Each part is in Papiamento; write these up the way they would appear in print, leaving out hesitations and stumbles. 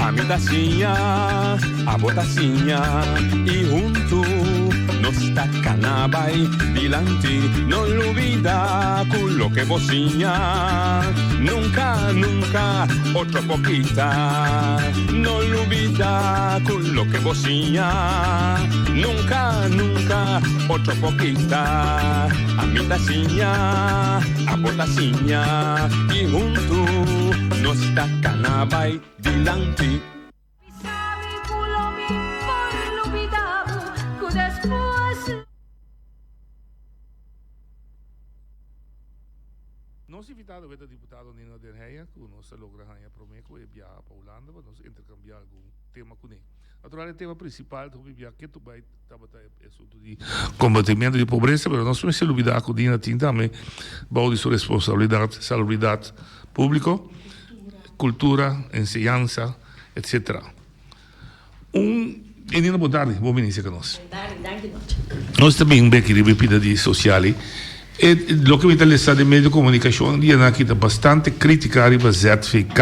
Ami ta siña, abo ta siña y huntu nos ta cana bay dilanti. No lubida cu loke bo siña nunca, nunca otro por kita. No lubida cu loke bo siña nunca, nunca otro por kita. Ami ta siña, abo ta siña y huntu nos ta cana bay dilanti. Nos invitado ta diputado Nina den Heyer cu nos a logra haña prome cu e biaha pa Hulanda pa nos intercambia algun tema cune. Natural e tema principal ta hopi bia ketu bay tabata e asunto di combatimento di pobreza pero nos mester lubida cu Nina tin tambe bao di su responsabilidad salubridad publico, cultura, enseñanza etc. Un Nina bon tardi, bon bini cerca nos. Bon tardi, danki Nochi. Nos ta bin beki riba e pida di social ei. E loke mi ta lesa den medio di comunicacion dianan aki ta bastante critica riba ZVK.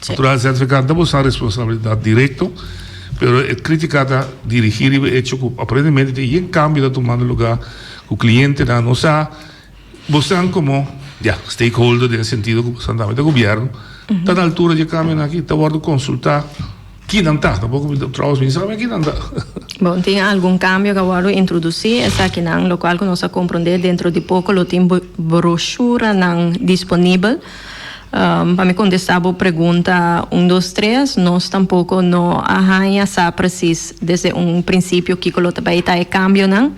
Natural ZVK no ta bosa responsabilidad directo, pero e critica ta dirigi riba e hecho cu aparentemente tin yen cambio ta tumando lugar cu clientenan no sa. Bosan komo, ya, stakeholder den e sentido ku bosan tambe ta gobièrnu, ta na altura di e kambionan aki, ta wòrdu konsultá kinan ta. Tampoko mi ta trouwens mi sa kinan ta. Bon, tin algun kambio ku a wòrdu introdusí, esakinan lokual ku nos a komprondé dentro di poko lo tin broshuranan disponibel. Pa mi kontestá bo pregunta un dos tres, nos tampoko no a haña sa presis desde un prinsipio kiko lo ta bai ta e kambionan.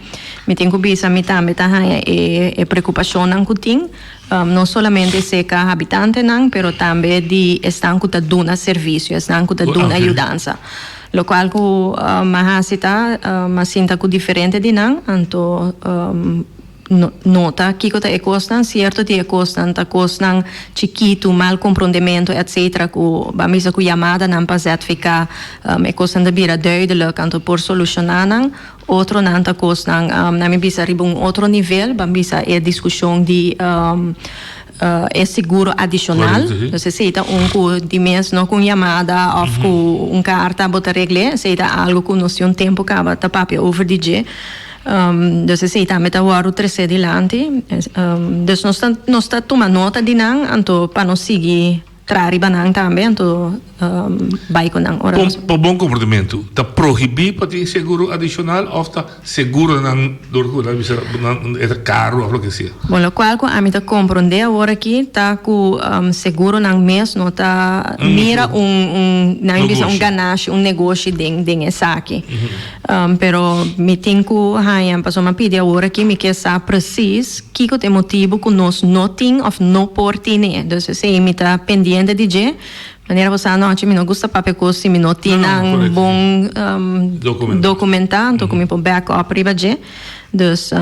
Mi tin ku bisa mi tambe ta haña e e preokupashonnan ku tin, no solamente serka habitantenan, pero tambe di esnan ku ta duna servisio, esnan ku ta duna yudansa. Lokual ku mi a hasi ta, mi a sinta ku diferente di nan, anto Nota kiko ta e kosnan, sierto di e kosnan ta kosnan chikitu, mal komprondementu etc. Ku ban bisa ku yamadanan pa ZVK e kosnan ta bira duidelijk anto por solushoná nan. Otronan ta kosnan nan mi bisa riba un otro nivel, ban bisa e diskushon di e seguro adishonal. Dus esei ta un ku di mes no ku un yamada òf ku un karta bo ta regl'é, esei ta algu ku nos tin un tempu kaba ta papia over di dje. Dus esei tambe ta wòrdu tresé dilanti. Dus nos ta nos ta tuma nota di nan, anto pa nos sigui traha riba nan tambe, anto bai ku nan ora nos. Pa bon komportamentu, ta prohibí pa tin seguro adishonal òf ta seguronan dor ku nan bisa nan e ta karu òf loke sea? Bon, lokual ku ami ta komprondé awor aki ta ku seguronan mes no ta mira un un nan bisa un ganashi, un negoshi den den esaki. Pero mi tin ku haña, pasobra mi a pidi awor aki, mi ke sa presis kiko ta e motibu ku nos no tin òf no por tine. Dus esei mi ta pendiente di dje. Manera bo sa anochi mi no gusta papia kos si mi no tin nan bon dokumentá, anto ku mi por back up riba dje. Dus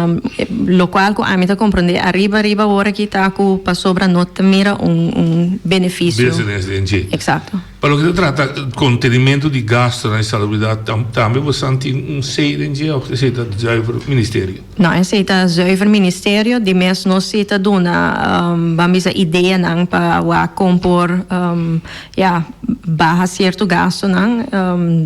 lokual ku ami ta komprondé ariba riba awor aki ta ku pasobra no ta mira un benefisio. Business den dje. Eksakto. Pa loke ta trata contenimentu di gastonan di salubridad tambe bosan tin un say den dje of esey ta zuiver ministerio? No, esey ta zuiver ministerio. Di mes nos si ta duna ban bisa ideanan pa wak con por ya baha cierto gastonan,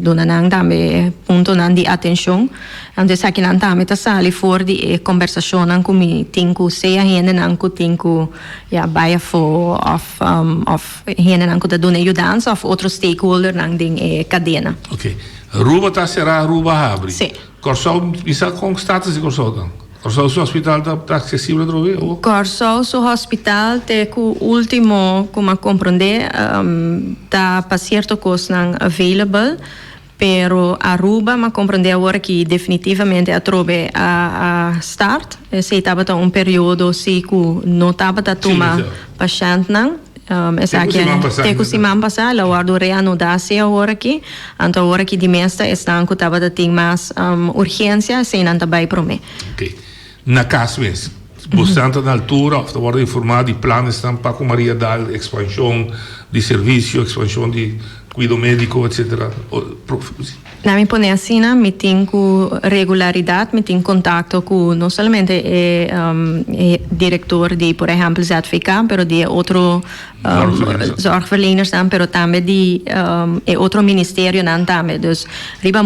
duna nan tambe puntonan di atencion. Anto esakinan tambe ta sali for di e combersacionnan cu mi tin cu sea hendenan cu tin cu ya bay afo of of. Hendenan ku ta duna e yudansa òf otro stakeholdernan den e kadena. Oké. Aruba ta será, Aruba habri. Sí. Kòrsou, mi sa kon status di Kòrsou ta? Kòrsou su hospital ta ta aksesibel atrobe o? Kòrsou su hospital te ku último ku mi a komprondé ta pa sierto kosnan available. Pero Aruba, m'a comprende awor aki definitivamente atrobe a a start. Esey tabata un periodo si cu no tabata tuma pashentnan. Esaki te cu siman pasa el a wordo reanuda si awor aki. Anto awor aki di mes ta esnan cu tabata tin mas urgencia eseynan ta bay prome. Ok. Na cas mes. Bosan ta na altura of ta wordo informa di planesnan pa cu Maria Dal, expansion di servicio, expansion di cuido medico, etcetera. Na mi pone asina, mi tin ku regularidat mi tin kontakto ku no solamente e e direktor di por ehèmpel ZVK, pero di e otro zorgverlenersnan, pero tambe di e otro ministerionan tambe. Dus riba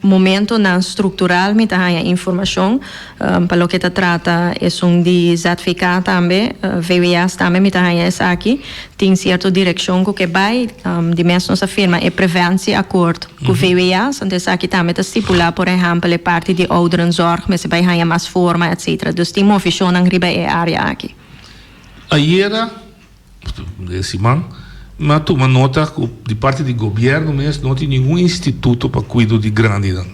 momentonan struktural mi ta haña informashon. Pa loke ta trata esun di ZVK tambe, VWS tambe mi ta haña esaki. Tin sierto direkshon ku ke bai. Di mes nos a firma e preventieakkoord ku VWS, anto esaki tambe ta stipulá por ehèmpel e parti di ouderenzorg mester bai haña mas forma etcetera. Dus tin movishonnan riba e área aki. Ayera, den siman, mi a tuma nota ku di parti di gobièrnu mes no tin ningun instituto pa kuido di grandinan.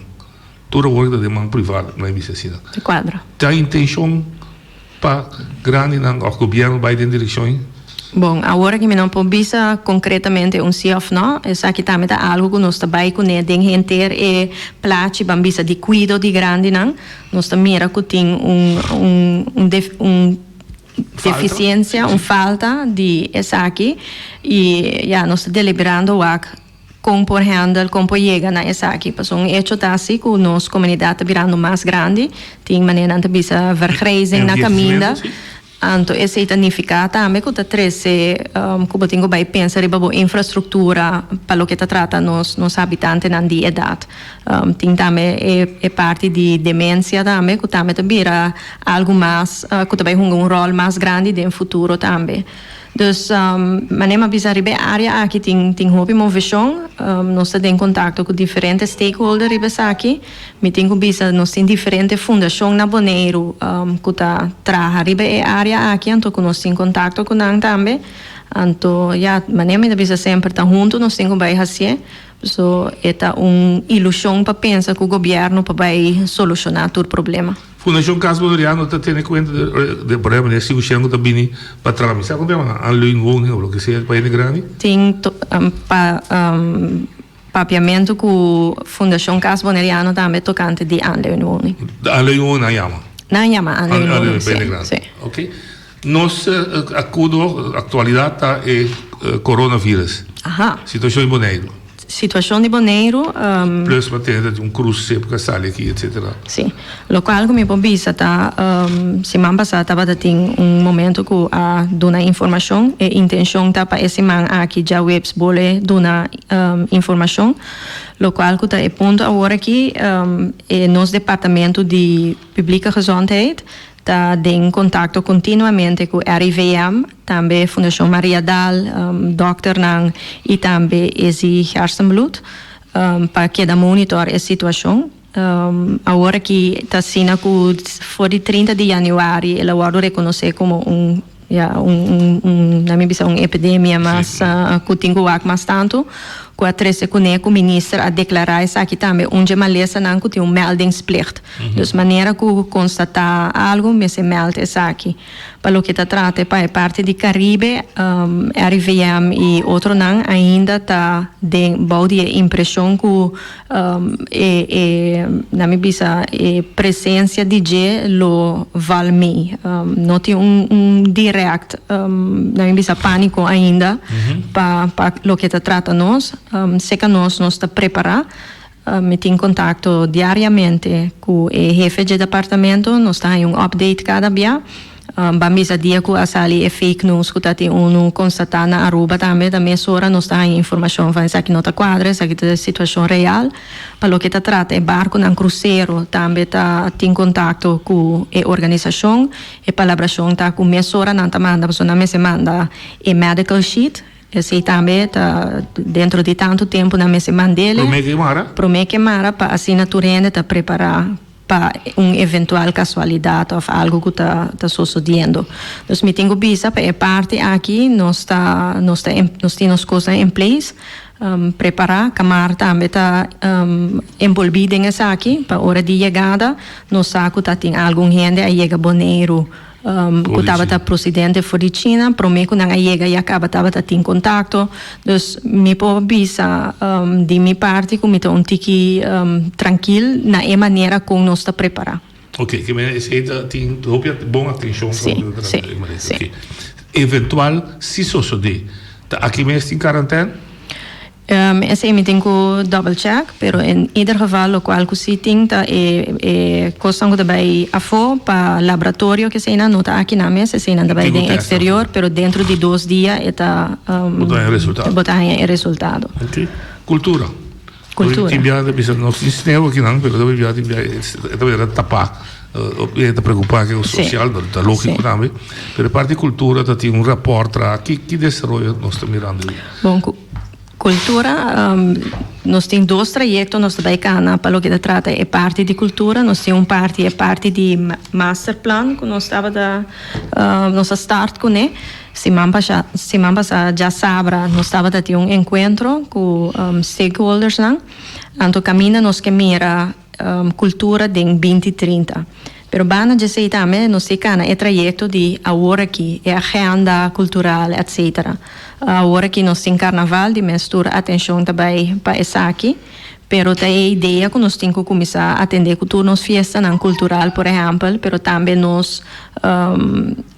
Tur awor ta den man privado, no e bisa asina. Di kuadra. Ta intencion pa grandinan of gobierno bai den direccion ei? Bon, awor aki mi no por bisa concretamente un si of no. Esaki tambe ta algo cu nos ta bai cune den henter e plachi, ban bisa, di cuido di grandinan. Nos ta mira cu tin un, un, un def, un deficiencia, un falta di esaki y ya, nos ta deliberando wak. Kon por handle, kon por yega na esaki? Pasobra un hecho ta si ku nos komunidat ta birando mas grandi, tin manera nan ta bisa vergrijzing na kaminda, anto esei ta nifiká tambe ku ta trese ku bo tin ku bai pensa riba bo infrastruktura pa loke ta trata nos nos habitantenan di edat. Tin tambe e parti di demensia tambe ku tambe ta bira algu mas ku ta bai hunga un ròl mas grandi den futuro tambe. Dus manera mi a bisa riba e área aki tin tin hopi moveshon. Nos ta den kontakto ku diferente stakeholder riba esaki. Mi tin ku bisa nos tin diferente fundashon na Boneiru ku ta traha riba e área aki anto ku nos tin kontakto ku nan tambe. Anto ya manera mi ta bisa semper ta huntu nos tin ku bai hasié. So e ta un ilushon pa pensa ku gobièrnu pa bai solushoná tur problema. Fundashon Cas Boneriano ta tene kuenta de por ehempel e siushen ku ta bini pa traha mi sa kon ta yama nan aanleunwoning of loke sea pa hende grandi. Tin pa papiamentu ku Fundashon Cas Boneriano tambe tokante di aanleunwoning. De aanleunwoning nan yama? Nan yama aanleunwoning si si. Oke. Nos akudo aktualidat ta e coronavirus. Aha. Situashon di Boneiru. Situashon di Boneiru. Plus pa tene ta tin un krusep ku a sali aki etcetera. Si. Lokual ku mi por bisa ta siman pasá tabata tin un momento ku a duna informashon. E intenshon ta pa e siman aki djaweps bole duna informashon. Lokual ku ta e punto awor aki e nos departamento di Publieke Gezondheid Ta den kontakto kontinuamente ku RIVM, tambe Fundashon Mariadal, dòkternan i tambe Izzy Gerstenbluth pa keda monitor e situashon. Awor aki ta asina ku for di 30 di yanüari el a wòrdu rekonosé komo un ya un un nan mi bisa un epidemia mas ku tin ku wak mas tantu ku a trese kuné ku minister a deklará esaki tambe un dje malesanan ku tin un meldingsplicht. Dus manera ku konstatá algu mester mèld esaki. Pa loke ta trata pa e parti di Karibe, RIVM i otronan ainda ta den bou di e impreshon ku e e nan mi bisa e presensia di dje lo val mee. No tin un un dirèkt nan mi bisa pániko ainda pa pa loke ta trata nos. Seka nos nos ta prepará. Mi tin kontakto diariamente ku e hefe dje departamento, nos ta haña un update kada bia. Ban bisa dia ku a sali e fake news ku ta tin unu konstatá na Aruba tambe, ta mesora nos ta haña informashon van esaki no ta kuadra, esaki ta e situashon real. Pa loke ta trata e barkunan krusero tambe ta tin kontakto ku e organisashon. E palabrashon ta ku mesora nan ta manda, pasobra nan mester manda e medical sheet. Esei tambe ta dentro di tantu tempu nan mester mand'ele. Promé ke mara? Promé ke mara pa asina tur hende ta prepará pa un eventual kasualidat òf algu ku ta ta sosodiendo. Dus mi tin ku bisa pa e parti aki nos ta nos ta nos tin nos kosnan in place prepará. Kamar tambe ta enbolbí den esaki pa ora di yegada nos sa ku ta tin algun hende a yega Boneiru. Ku tabata prosidente for di China, promé ku nan a yega ya kaba tabata tin kontakto. Dus mi por bisa di mi parti ku mi ta un tiki trankil na e manera kon nos ta prepará. Oke, ke manera esei ta tin hopi bon atenshon pa loke ta trata di manera. Oke. Eventual si sosodé, ta aki mes tin karantèn? Esei mi tin ku double check, pero en ieder geval lokual ku si tin ta e e kosnan ku ta bai afó pa laboratorio ke eseinan no ta akinan mes, eseinan ta bai den eksterior, pero dentro di dos dia e ta Bo ta haña resultado. Bo ta haña e resultado. Ok. Kultura. Kultura. Tin biaha ta bisa nos tin sneu akinan, pero ta biaha tin biaha e ta bira tapá. E ta preokupá ku sosial, ta lógiko tambe. Pero e parti kultura ta tin un rapòrt traha. Ki desaroyo nos ta mirando ei? Bon, kultura, nos tin dos trayekto nos ta bai kana pa loke ta trata e parti di kultura. Nos tin un parti e parti di masterplan ku nos tabata nos a start kuné. Siman pasá siman pasá djasabra nos tabata tin un enkuentro ku stakeholdersnan. Anto kaminda nos ke mira kultura den binti trinta. Pero banda djesei tambe nos tin kana e trayekto di awor aki, e agenda kultural etcetera. Awor aki nos tin karnaval, di mes tur atenshon ta bai pa esaki, pero ta e idea ku nos tin ku kuminsá atendé ku tur nos fiestanan kultural por ehèmpel, pero tambe nos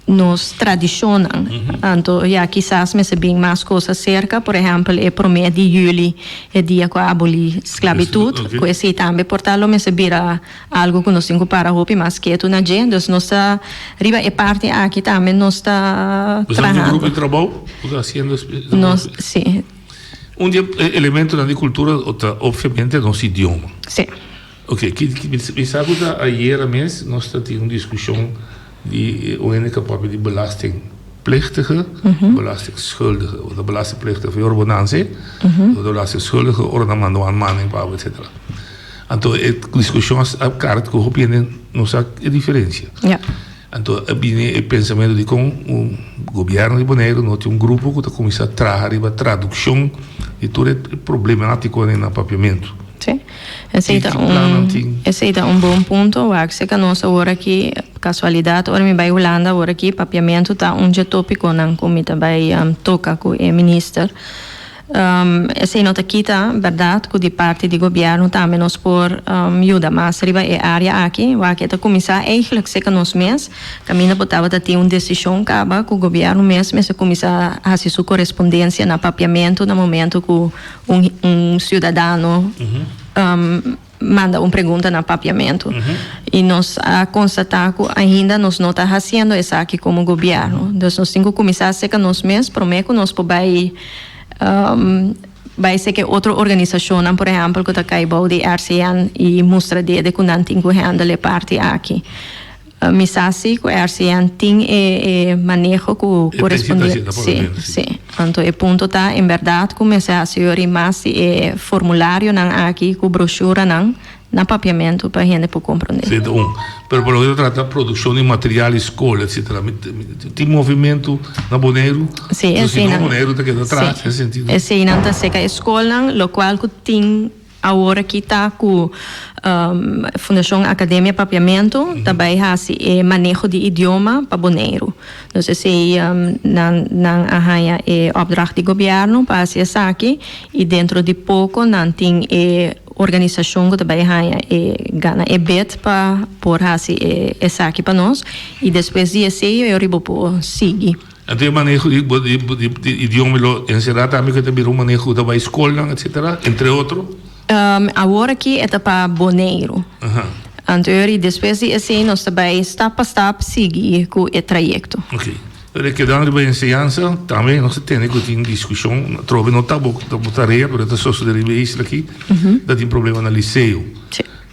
nos tradishonnan. Anto ya kisas mester bin mas kos aserka, por ehèmpel e promé di yüli, e dia ku a abolí sklabitut, ku esei tambe por ta lo mester bira algu ku nos tin ku para hopi mas ketu na dje. Dus nos ta riba e parti aki tambe nos ta Bo sa un grupo di trabou ku ta hasiendo Nos, si. Un di e elementonan di kultura ta opviamente nos idioma. Si. Ok, mi sa ku ta ayera mes nos ta tin un diskushon di un hende ku a papia di belastingplichtige, belastingschuldige. Ora belastingplichtige for ora bo nanse, ora belastingschuldige ora nan manda un aanmaning pa bo etcetera. Anto e diskushon a kara ku hopi hende no sa e diferensia. Anto a bini e pensamentu di kon un gobièrnu di Boneiru no tin un grupo ku ta kuminsá traha riba tradukshon di tur e problemátikonan na papiamentu. Sí, esei ta un, esei ta un bon punto. Wak seka nos awor aki, kasualidat ora mi bai Hulanda awor aki, papiamentu ta un dje topikonan ku mi ta bai toka ku e minister. Esei no ta kita, bèrdat, ku di parti di gobièrnu tambe nos por yuda mas riba e área aki. Wak e ta kuminsá eigentlik seka nos mes, kaminda bo tabata tin un desishon kaba ku gobièrnu mes mester kuminsá hasi su korespondensia na papiamentu na momentu ku un un siudadano manda un pregunta na papiamentu. I nos a konstatá ku ainda nos no ta hasiendo esaki komo gobièrnu. Dus nos tin ku kuminsá seka nos mes promé ku nos por bai bai seka e otro organisashonnan, por ehèmpel, ku ta kai bou di RCN i mustra dede ku nan tin ku hèndel e parti aki. Mi sa si ku RCN tin e e maneho ku koresponde. Si, si. Anto e punto ta en bèrdat ku mester hasi yori mas di e formularionan aki ku broshuranan na papiamentu pa hende por komprondé. Si, ta un. Pero pa loke ta trata produkshon di material di skol etsetera, tin movimentu na Boneiru? Si, eseinan. Si no Boneiru ta keda atras den sentido. Eseinan ta seka e skolnan, lokual ku tin. Awor aki ta ku Fundashon Akademia Papiamentu ta bai hasi e maneho di idioma pa Boneiru. Dus esei nan nan a haña e opdracht di gobièrnu pa hasi esaki i dentro di poko nan tin e organisashon ku ta bai haña e gana e bid pa por hasi e esaki pa nos i despues di esei e riba por sigui. Anto e maneho di di idioma lo enserá tambe ku e ta bira un maneho ku ta bai skolnan etsetera, entre otro? Awor aki e ta pa Boneiru. Anto yori despues di esei nos ta bai stap pa stap sigui ku e trayekto. Ok. Pero e kedan riba enseñansa tambe nos ta tende ku tin diskushon, atrobe no ta bo tarea pero ta sosode riba e isla aki, ta tin problema na liseo.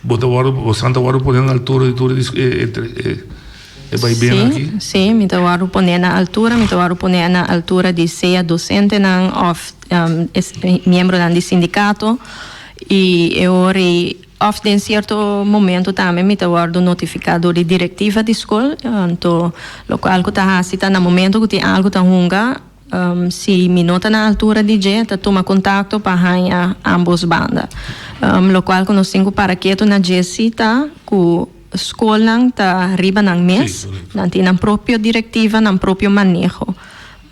Bo ta wòrdu, bosan ta wòrdu pone na altura di tur e E bai ben aki? Sí, sí, mi ta wòrdu poné na altura, mi ta wòrdu poné na altura di sea dosentenan òf miembronan di sindikato i e ora ei òf den sierto momento tambe mi ta wòrdu notifiká dor di direktiva di skol. Anto lokual ku ta hasi ta na momento ku tin algu ta hunga si mi no ta na altura di dje ta tuma kontakto pa haña ámbos banda. Lokual ku nos tin ku para ketu na dje sí ta ku. Skolnan ta riba nan mes, nan tin nan propio direktiva, nan propio maneho.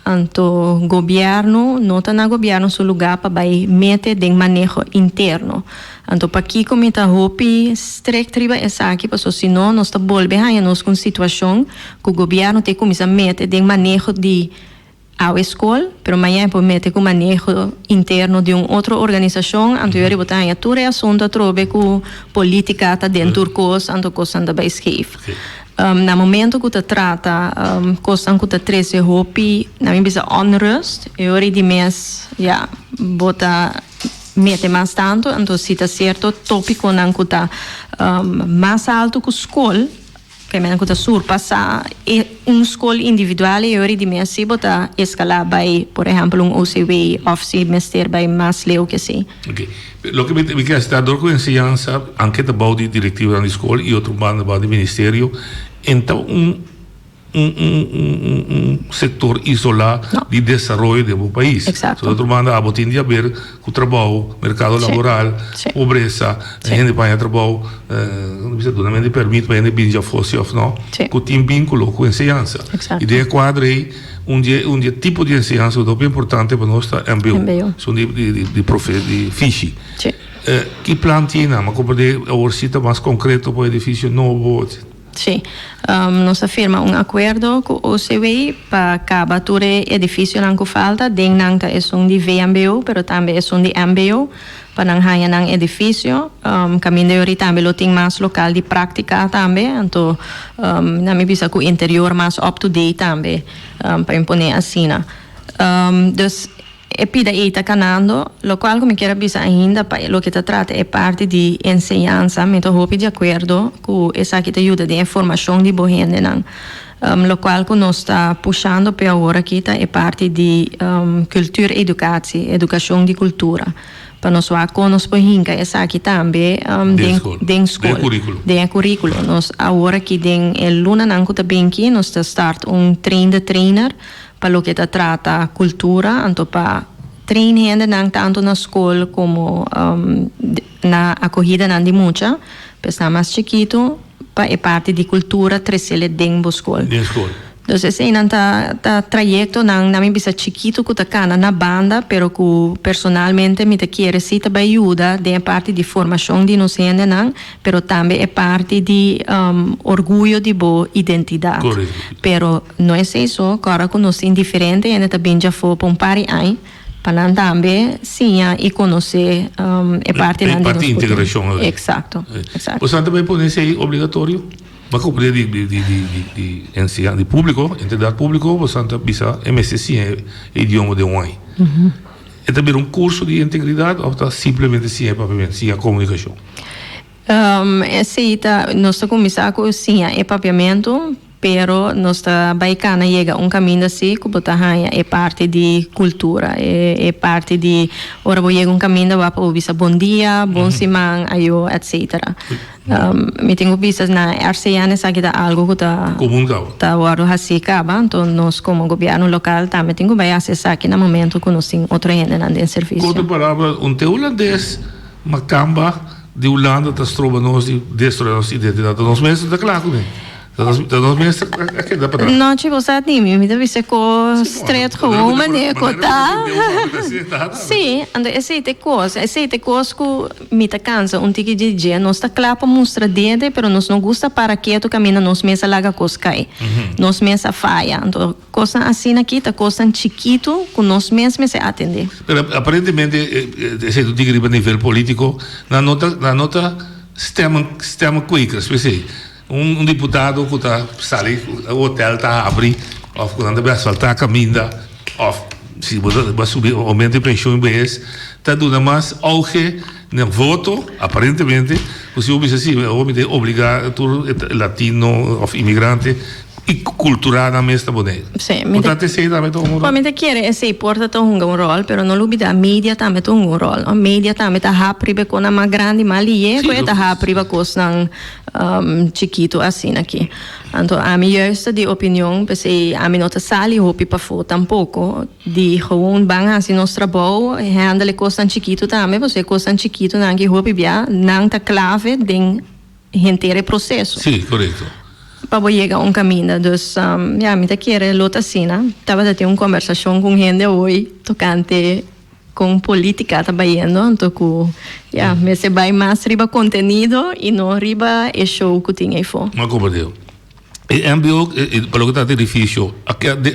Anto gobièrnu no ta na gobièrnu su lugá pa bai mete den maneho interno. Anto pakiko mi ta hopi strikt riba esaki? Pasobra si no nos ta bolbe haña nos ku un situashon ku gobièrnu ta kuminsá mete den maneho di. Awe skol, pero mañana e por mete ku maneho interno di un otro organisashon, anto yori bo ta haña tur e asuntu atrobe ku polítika ta den tur kos, anto kosnan ta bai skeef. Na momento ku ta trata kosnan ku ta trese hopi, na mi bisa onrust, e ora di mes ya bo ta mete mas tantu, anto si ta sierto tópikonan ku ta mas altu ku skol, Kemenen ku ta surpasá e un skol individual e ora di mes si bo ta eskalá bai por ehèmpel un OCW òf si mester bai mas leu ke esei. Ok. Loke mi mi ke hasi ta dor ku enseñansa anke ta bou di direktivonan di skol i otro banda bou di ministerio en ta un un un un un sektor isolá di desaroyo den bo pais. Exacto. So otro banda abo tin di haber ku trabou, merkado laboral, pobresa, hende paña trabou, bisa dunamento di permit pa hende bini dja afó si òf no, ku tin vínkulo ku enseñansa. I den e kuadro ei, un di e un di e tipo di enseñansa ku ta hopi importante pa nos ta mbo, esun di di profe di fishi. Ki plan tin nan? Mi a komprendé awor si ta mas konkreto pa edifisio nobo. Sí. Nos a firma un akuerdo ku OCW pa kaba tur e edifisionan ku falta. Den nan ta esun di VMBO, pero tambe esun di mbo, pa nan haña nan edifisio. Kaminda yori tambe lo tin mas lokal di práktika tambe. Anto nan mi bisa ku interior mas up to date tambe, pa imponé asina. Dus. E pida ei ta kanando, lokual ku mi kier a bisa ainda pa loke ta trata e parti di enseñansa, mi ta hopi di akuerdo ku esaki ta yuda den e formashon di bo hendenan. Lokual ku nos ta pushando p'e awor aki ta e parti di cultuureducatie, edukashon di kultura, pa nos wak kon nos por hinka esaki tambe den skol, den e kurikulo. Nos awor aki den e lunanan ku ta binki nos ta start un train the trainer Pa loke ta trata kultura, anto pa train hendenan tantu na skol komo na akohidanan di mucha, pa esnan mas chikitu, pa e parti di kultura tresele den bo skol. Den skol. Dus eseinan ta ta trayektonan, nan mi bisa chikitu ku ta kana na banda, pero ku personalmente mi ta kere si ta bai yuda den e parti di formashon di nos hendenan, pero tambe e parti di orguyo di bo identidat. Correcto. Pero no esei so, kòrda ku nos tin diferente hende ta bin djafó pa un par di aña pa nan tambe siña i konosé e partinan di nos kultura. E parti integrashon. Eksakto, eksakto. Boso ta bai pone esei obligatorio? Bo a komprende di di di di di enseñansa di públiko, entidat públiko, boso ta bisa e mester siña e idioma den un aña. E ta bira un kurso di integridat òf ta simplemente siña e papiamentu, siña komunikashon? Esei ta, nos ta kuminsá ku siña e papiamentu, pero nos ta bai kana yega un kaminda si ku bo ta haña e parti di kultura, e e parti di ora bo yega un kaminda wak pa bo bisa bon dia, bon siman, ayo, etsetera. Mi tin ku bisa na RCN esaki ta algu ku ta Komun kaba. ta wòrdu hasí kaba, anto nos komo gobièrnu lokal tambe tin ku bai hasi esaki na momentu ku nos tin otro hendenan den Ku servisio. otro palabra, un te hulandes makamba di Hulanda ta stroba nos di destruí nos identidat. Ta nos mes ta kla kuné. Ta nos ta nos mes a keda patras. No chico sa di mi, mi ta bisa ku stret gewoon manera ku ta. Sí, anto esei ta e kos, esei ta e kos ku Mi ta cansa un tiki di dje. Nos ta cla pa mustra dede, pero nos no gusta para keto caminda nos mes a laga cos cay. Nos mes a faya. Anto, cosnan asina aki ta cosnan chikitu cu nos mes mester atende. Pero aparentemente, esey ta un tiki riba nivel politico, nan no ta, nan no ta stemmen, stemmenkwekers, p'esey. Un diputado ku ta sali hotel ta habri òf ku nan ta bai asfaltá kaminda òf si bo ta bai subi oumento di penshon bes ta duna mas ouge na voto aparentemente ku si bo bisa si awor mi ta obligá tur latino òf imigrante i kulturá nan mes na Boneiru. Sí, mi ta esei tambe ta hunga un ròl? Mi ta kere esei por ta ta hunga un ròl pero no lubidá media tambe ta hunga un ròl no. Media tambe ta hap riba e kosnan mas grandi mas lié ku e ta hap riba kosnan Chikitu asina aki. Anto ami juist ta di opinion, p'esei ami no ta sali hopi pafó tampoko, di gewoon ban hasi nos trabou, handle e kosnan chikitu tambe, pasobra e kosnan chikitunan aki hopi bia nan ta klave den henter e proseso. Sí, korekto. Pa bo yega un kaminda. Dus, ya, mi ta kere lo ta asina. Tabata tin un kombersashon ku un hende awoy tokante. Con politica ta bayendo anto cu ya mester bay mas riba contenido y no riba e show cu tin eyfo. Ma como deo. E mbo pa loke ta edifisio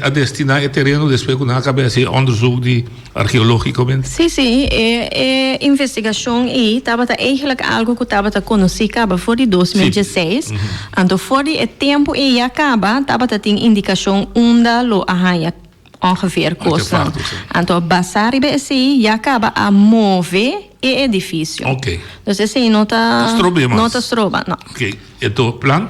a destina e tereno despues ku nan a kaba hasi e onderzoek di arkeologikamente? Sí, sí, e e investigashon ei tabata eigenlijk algu ku tabata konosí kaba for di 2016. Anto for di e tempu ei ya kaba tabata tin indikashon unda lo a haña ongeveer kosnan. Anto basá riba esei ya kaba a move e edifisio. Dus esei no ta no ta stroba, no. Oké, e to plan?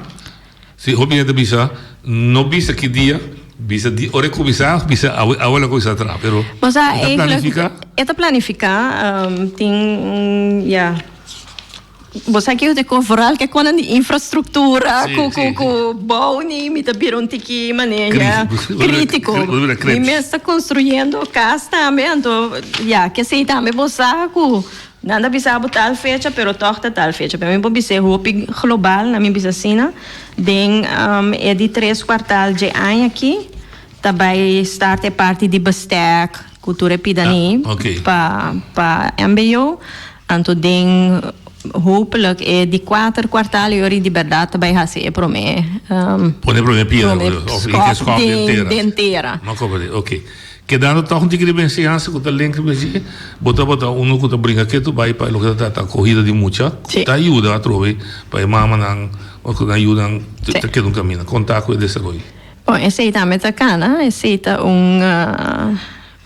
Si hopi hende ta bisa, no bisa ki dia, bisa di ora e kuminsá, bisa awe awe lo kuminsá traha, pero Bo sa, e ta eigenlijk, planifiká? e ta planifiká, tin un, ya, bo sa kiko ta e vooral ke konan di infrastruktura Sí, ku ku sí, sí. ku bou ni mi ta bira un tiki manera ya Kri- kritiko. Bo bira Mi kritisch. mes ta konstruyendo kas tambe, anto ya, kesei tambe bo sa ku Nan ta bisa bo tal fecha pero tòg ta tal fecha. Pero mi por bis'é hopi global, nan mi bisa asina, den e di tres kuartal dje aña aki ta bai start e parti di bestek ku tur e pidani pa pa mbo. Anto den hopelijk e di kuater kuartal e ora di bèrdat ta bai hasi e promé Pone promé piedra promé skòp den den tera. Oké. Kedando tòg un tiki riba enseñansa ku ta link riba dje, bo tabata unu ku ta bringa ketu bai pa loke ta trata akohida di mucha, ku ta yuda atrobe pa e mamanan òf ku nan yunan ta keda un kaminda. Kon ta ku e desaroyo? Bon, esei tambe ta kana, esei ta un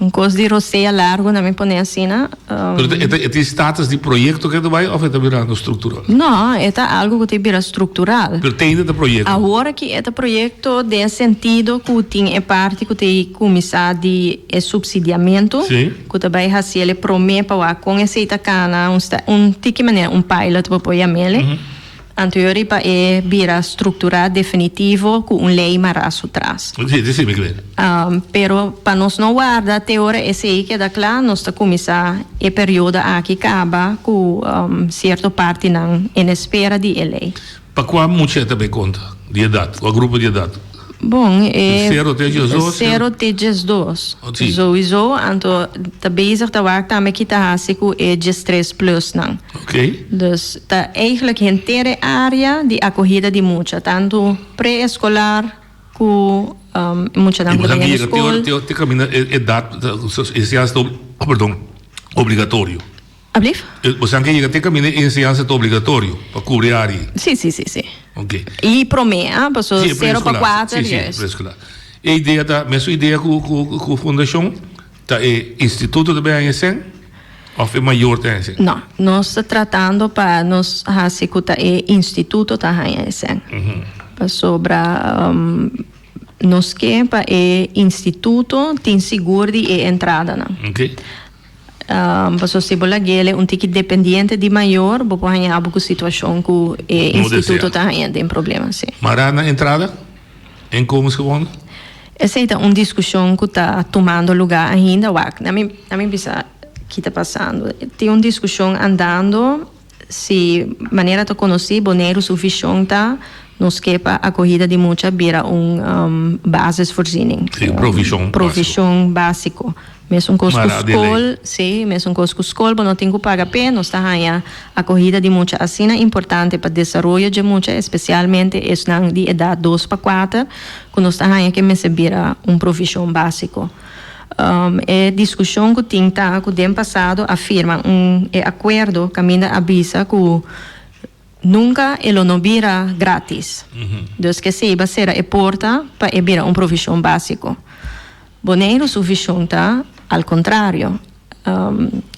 un kos di rosea largu, nan mi pone asina. Pero e ta e tin status di proyekto ketu bai òf e ta birando struktural? No, e ta algu ku ta bira struktural. Pero te ainda ta proyekto? Awor aki e ta proyekto den sentido ku tin e parti ku ta kuminsá di e supsidiamentu ku ta bai hasi el e promé pa wak kon esei ta kana un un tiki manera un pilot bo por yam'el. Anto yo riba e bira strukturá definitivo ku un lei mará su tras. Pero pa nos no warda te ora esei keda kla nos ta kuminsá e periodo aki kaba ku sierto partinan en espera di e lei. Pa kua mucha e ta bay konta di edat? Kua grupo di edat? Bon, e Sero te diesdos? Sero te 12. Si. Souiso, anto ta bezig ta wak tambe ki ta hasi ku e 13 plus nan. Oké. Dus ta eigenlijk henter e area di akohida di mucha, tantu pre-eskolar ku muchanan ku ta bai na skol. I bo sa te kaminda e edat, enseñansa ta, perdon, obligatorio. Ablief? Bo sa ke yega te kaminda e enseñansa ta obligatorio pa kubri e área ei? Sí, sí, sí, sí. Oké. I promé, ah, paso Sí, e sero pa preeskolar. kuater, Sí, sí, juist. preeskolar. E idea ta, mesun idea ku ku ku fundashon, ta e instituto ta bai haña esèn òf e mayor ta haña esèn? No, nos ta tratando pa nos hasi ku ta e instituto ta haña esèn. Pasobra nos ke pa e instituto tin sigur di e entradanan. Oké. Pasobra si bo lag'el un tiki dependiente di mayor, bo por haña abo ku situashon ku e instituto ta haña den problema, si. Mara na entrada? Inkomensgebonden? Esei ta un diskushon ku ta tumando lugá ainda. Wak, na mi na mi bisa ki ta pasando. Tin un diskushon andando si manera ta konosí Boneiru su vishon ta nos ke pa akohida di mucha bira un basisvoorziening. Sí, un provishon básiko. Provishon básiko. Mesun kos ku skol, sí, mesun kos ku skol, bo no tin ku paga p'e, nos ta haña akohida di mucha asina importante pa desaroyo dje mucha, espesialmente esnan di edat dos pa kuater, ku nos ta haña ke mester bira un provishon básiko. E diskushon ku tin ta ku den pasado a firma un e akuerdo kaminda a bisa ku nunka e lo no bira gratis. Dus k'esei ba sera e porta pa e bira un provishon básiko. Boneiru su vishon ta al kontrario.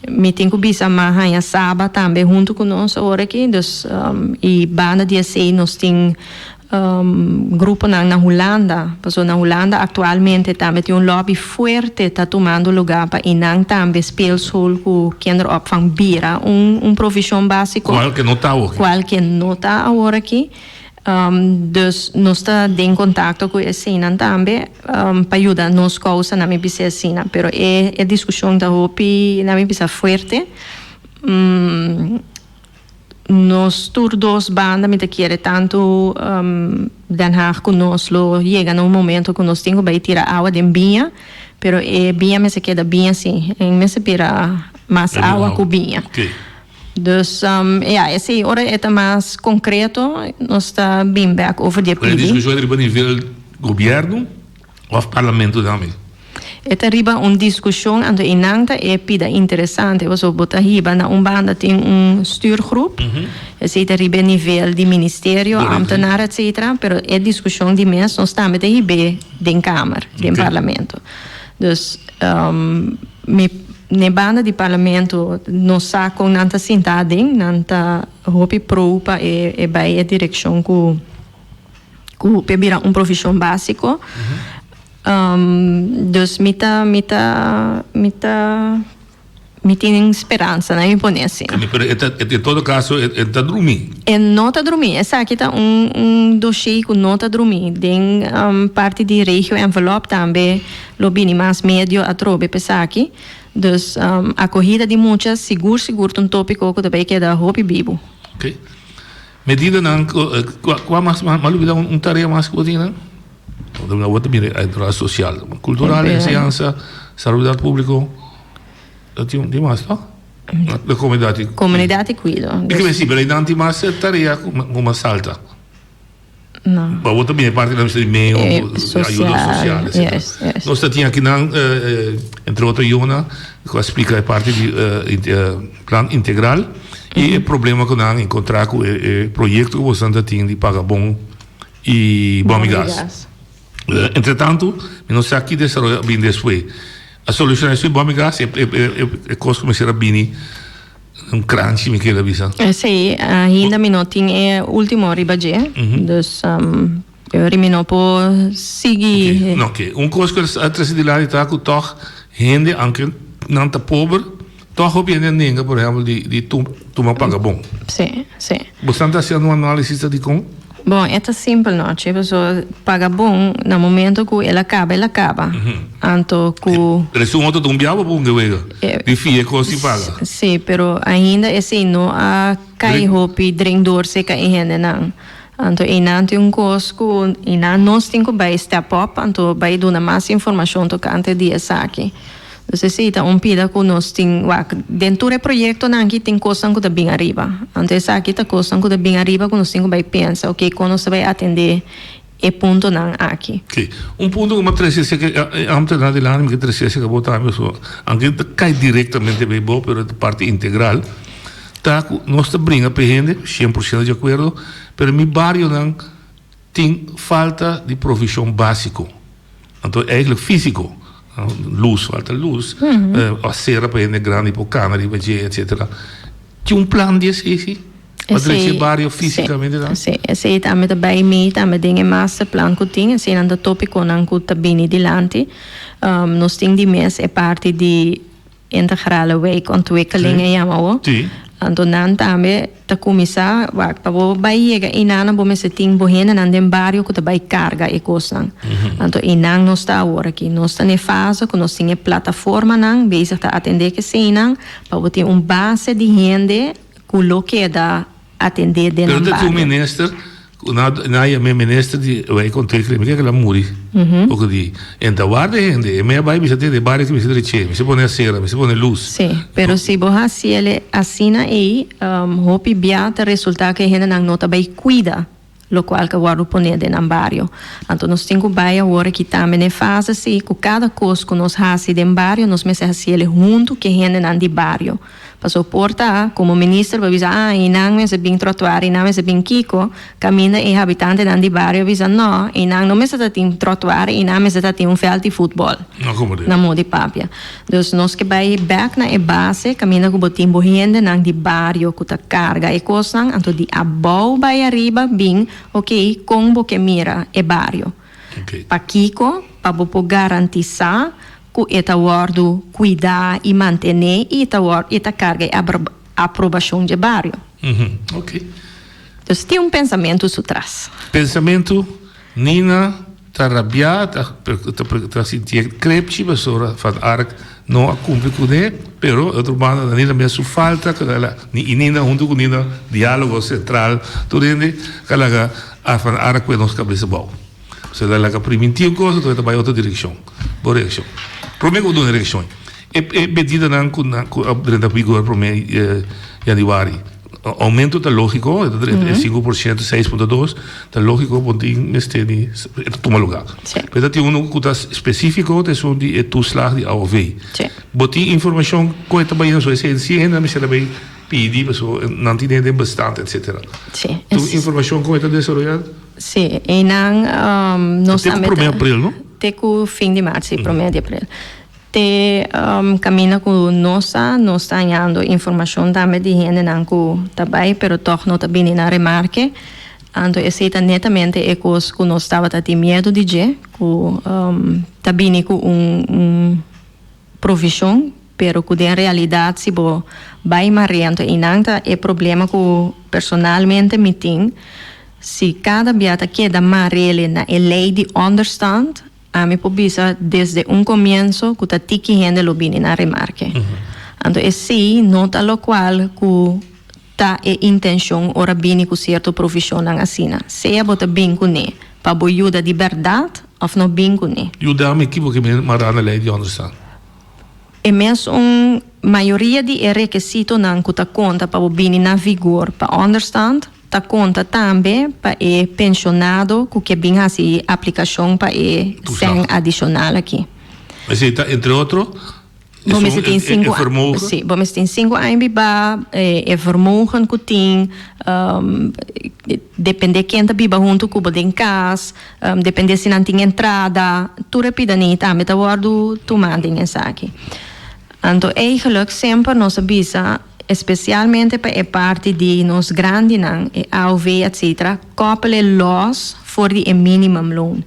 Mi tin ku bisa m'a haña Saba tambe huntu ku nos awor aki, dus i banda di esei nos tin gruponan na Hulanda, pasobra na Hulanda aktualmente tambe tin un lobby fuerte ta tumando lugá pa einan tambe speelschool ku kinderopvang bira un un provishon básiko. Kual ke no ta awor aki. Kual ke no ta awor aki. Dus nos ta den kontakto ku eseinan tambe pa yuda nos kousa nan mi bisa asina. Pero e e diskushon ta hopi nan mi bisa fuerte. Nos tur dos banda mi ta kere tantu Den Haag ku nos lo yega na un momento ku nos tin ku bai tira awa den biña, pero e biña mester keda biña si, e mester bira mas awa ku biña. Dus ja, esei ora e ta mas concreto nos ta bin bek over di e Pero e pidi. discusion riba nivel gobierno of parlamento tambe? E ta riba un discusion, anto einan ta e pida interesante, pasobra bo ta hiba na un banda tin un stuurgroep, esei ta riba e nivel di ministerio, ambtenaar etcetera, pero e discusion di mes nos tambe ta hib'é den kamer, den parlamento. Dus mi n'e banda di parlamento nos sa con nan ta sinta aden, nan ta hopi pro pa e bay e direccion cu cu p'e bira un provision basico. Dus mi ta mi ta mi ta mi tin speransa, nan mi pone asina. Pero e ta en todo caso e ta drumi. E no ta drumi. Esaki ta un un dossier cu no ta drumi. Den parti di regio envelop tambe lo bini mas medio atrobe pa esaki. Dus acogida di mucha sigur sigur ta un topico cu ta bay keda hopi bibu. Ok. Medidanan cua mas m'a lubida un tarea mas cu bo tin nan? Bo ta mira e social, cultural, enseñansa, salubridad publico. Tin mas no? De comunidad y Comunidad y cuido. Mi ke si, pero einan tin mas tarea ku mas alta. No. Bo bo ta bini parti di di medio, ayuda social, etcetera. Yes, yes. Nos ta tin akinan entre otro Yona ku a splika e parti di plan integral i e problema ku nan a enkontra ku e proyekto ku boso ta tin di paga bon i bon gas. Entre tanto, mi no sa ki desaroyo a bini despues. A soluciona esun bo amiga si e cos cu mester a bini un cranchi mi keda bisa. Si, ainda mi no tin e ultimo riba dje, dus ori mi no por sigui. Ok, un cos cu a trece dilanti ta cu toch hende aunke nan ta pober toch hopi hende a nenga por ehempel di tuma paga bon. Si, si. Bo ta haciendo un analisis ta dicon? Bon, e ta simpel no, che, pasobra paga bon na momento cu el a caba, el a caba. Anto cu. Pero esun otro ta un biaha bo por hunga e wega, di fia e cos y paga. Si, pero ainda esey no a cay hopi dren door cerca e hendenan. Anto eynan tin un cos cu eynan nos tin cu bay step up, anto bay duna mas informacion tocante di esaki. Dus esei ta un pida ku nos tin wak. Den tur e proyektonan aki tin kosnan ku ta bin ariba. Anto esaki ta kosnan ku ta bin ariba ku nos tin ku bai pensa, oke, kon nos ta bai atendé e puntonan aki. Oke. Un punto ku mi a trese esei ke e ambtenaar dilanti mi ke trese esei ku bo tambe so, aunke ta kai direktamente bei bo, pero ta parti integral, ta ku nos ta bringa pa e hende, 100% di akuerdo, pero mi barionan tin falta di provishon básiko. Anto eigenlijk físiko, lus, falta lus, acera pa hende grandi por cana riba dje, etcetera. Tin un plan di esei si? Pa drecha e bario físicamente ta? Sí, esei tambe ta bay mee tambe den e masterplan cu tin. Eseinan ta topiconan cu ta bini dilanti. Nos tin di mes e parti di Integrale wijkontwikkeling e yama awo. Anto nan tambe ta kuminsá wak pa bo bai yega einan bo mester tin bo hendenan den bario ku ta bai karga e kosnan. Anto einan nos ta awor aki. Nos ta na e fase ku nos tin e plataformanan bezig ta atendé ku eseinan pa bo tin un base di hende ku lo keda atendé den Pero nan ta tin un bario. minister ku na na yam'é minister di wijkontwikkeling mi kere ku el a muri poko di en ta warda e hende e mei a bai bisa tende e bario ki mester dreché mester pone acera mester pone lus. Sí, pero si bo hasi el asina ei hopi bia ta resulta ku e hendenan no ta bai kuida lokual ku a wòrdu poné den nan bario. Anto nos tin ku bai awor aki tambe na e fase si ku kada kos ku nos hasi den bario nos mester hasi el huntu ku e hendenan di bario. Paso por ta, komo minister bo a bisa, ah, einan mester bin trotuar, einan mester bin kiko, kaminda e habitantenan di bario a bisa, no, einan no mester ta tin trotuar, einan mester ta tin un vèlt di futbòl, na modo di papia. Dus nos ke bai bèk na e base kaminda ku bo tin bo hendenan di bario ku ta karga e kosnan, anto di abou bai ariba bin, oke, kon bo ke mira e bario? Pakiko? Pa bo por garantisá ku e ta wòrdu kuidá i mantené i ta wòrdu i ta karga e aprobashon dje bario. Dus tin un pensamentu su tras. Pensamentu, Nina ta rabiá, ta ta sintié krepchi pasobra Van Ark no a kumpli kuné, pero e otro banda na Nina mes su falta ku el a i Nina huntu ku Nina Diálogo Sentral tur hende ka laga a Van Ark kue nos kabes abou. Pasobra el a laga primintí un kos anto e ta bai otro direkshon. Bo reakshon. Promé ku bo duna reakshon. E medidanan ku nan ku a drenta vigor promé yanüari, oumento ta lógiko, e ta drenta e 5%, 6.2, ta lógiko bo tin mester di e ta tuma lugá. Pero ta tin unu ku ta spesífiko, ta esun di e toeslag di AOV. Bo tin informashon kon e ta bai so esei si hende mester a bai pidi pasobra nan tin hende den bestand etcetera. Tur informashon kon e ta desaroyá? Sí, einan nos Te ku promé april, no? Te ku fin di mart, sí, promé di april. Te kaminda ku nos sa, nos ta hañando informashon tambe di hendenan ku ta bai pero tòg no ta bini na remarke. Anto esei ta netamente e kos ku nos tabata tin miedu di dje, ku ta bini ku un provishon pero ku den realidat si bo bai mare anto einan ta e problema ku personalmente mi tin, si kada bia ta keda marele na e lei di ònderstand. Ami por bisa desde un comienzo cu ta tiki hende lo bini na remarke. Anto esey no ta locual cu ta e intencion ora bini cu cierto provisionnan asina. Sea bo ta bin cune pa bo yuda di berdad of no bin cune. Yuda mi kibo ke mi mara na ley di onderstand? E mes un mayoria di e rekesitonan cu ta conta pa bo bini na vigor pa onderstand Ta konta tambe pa e penshonado ku ke bin hasi aplikashon pa e sèn adishonal aki. Esei ta entre otro Bo mester tin sinku e vermogen. Sí, bo mester tin sinku aña bibá, e vermogen ku tin, depende ken ta biba huntu ku bo den kas, depende si nan tin entrada, tur e pidaní tambe ta wòrdu tumá den esaki. Anto eigenlijk semper nos a bisa, especialmente pa e parti di nos grandinan, e AOV etc, koppel e los for di e minimumloon.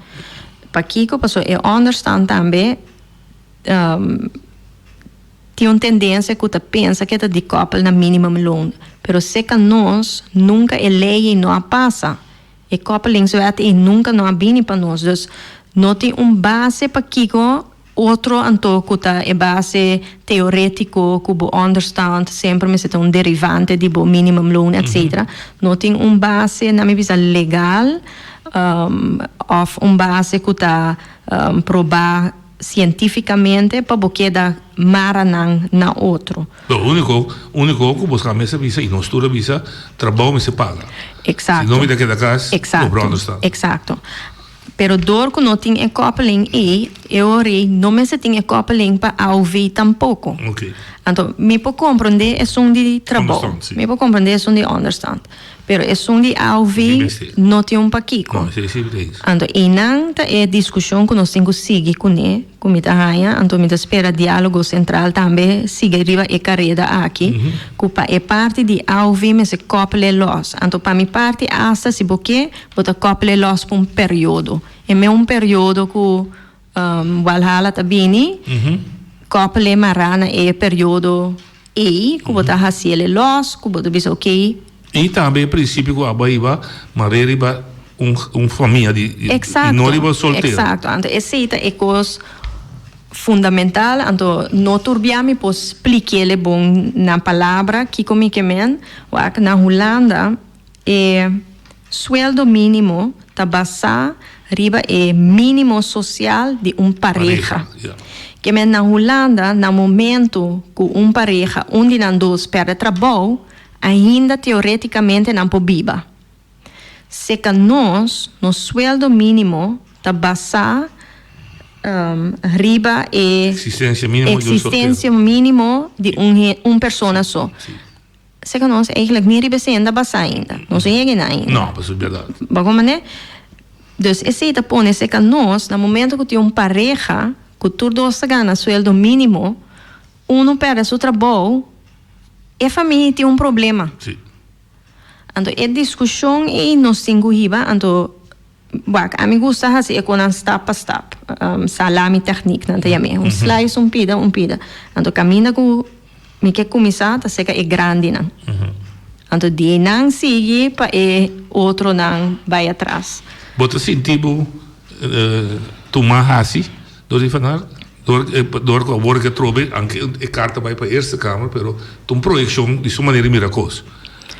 Pakiko? Pasobra e onderstand tambe tin un tendencia cu ta pensa cu e ta dekoppel na minimumloon, pero seca nos nunca e ley ey no a pasa. E koppelingswet ey nunca no a bini pa nos, dus no tin un base pakiko Otro anto ku ta e base teorétiko ku bo onderstand semper mester ta un derivante di bo minimumloon etc. No tin un base na mi bisa legal òf un base ku ta probá sientífikamente pa bo keda mara nan na otro. Lo úniko úniko ku bo mester bisa i nos tur a bisa trabou mester paga. Eksakto. Si no mi ta keda kas kobra onderstand. Eksakto. Pero dor ku no tin e koppeling ei, e ora ei no mester tin e koppeling pa AOV tampoko. Anto mi por komprondé esun di trabou, mi por komprondé esun di onderstand, pero esun di AOV no tin un pakiko. Anto einan ta e diskushon ku nos tin ku sigui kuné, ku mi ta haña, anto mi ta spera Diálogo Sentral tambe sigui riba e kareda aki, ku pa e parti di AOV mester koppel'é lòs. Anto pa mi parti asta si bo ke, Bo ta koppel e los pa un periodo. E me un periodo ku Walhalla ta bini, koppel e mará na e periodo ei ku bo ta hasi el e los, ku bo ta bisa oké. I tambe e prinsipio ku abo a hiba mar'é riba un famia di i no riba soltero. Eksakto, anto esei ta e kos fundamental, anto no tur bia mi por splikéle bon na palabra kiko mi ke men, wak na Hulanda. E sueldo mínimo ta basá riba e mínimo sosial di un pareha. Ke men na Hulanda na momentu ku un pareha, un di nan dos pèrdè trabou, ainda teorétikamente nan por biba. Seka nos, nos sueldo mínimo ta basá riba e eksistensia mínimo di un persona so. Seka nos eigenlijk ni riba esei enda basa ainda. Nos no yega einan ainda. No, pasobra es berdad. Bo comprende? Dus esei ta pone seka nos, na momento ku tin un pareha ku tur dos ta gana sueldo minimo, uno perde su trabou, e famia tin un problema. Si. Anto e diskushon ei nos tin ku hiba, anto Wak, ami gusta hasi e konan stap pa stap. Salami techniek nan ta yam'é. Un slice un pida un pida. Anto kaminda ku mi ke kuminsá ta seka e grandinan. Anto di einan sigui pa e otronan bai atras. Bo ta sinti bo tuma hasi dor di Van Aert? Dor ku awor ke trobe, anke e karta bai pa Eerste Kamer, pero ta un proyekshon di su manera di mira kos.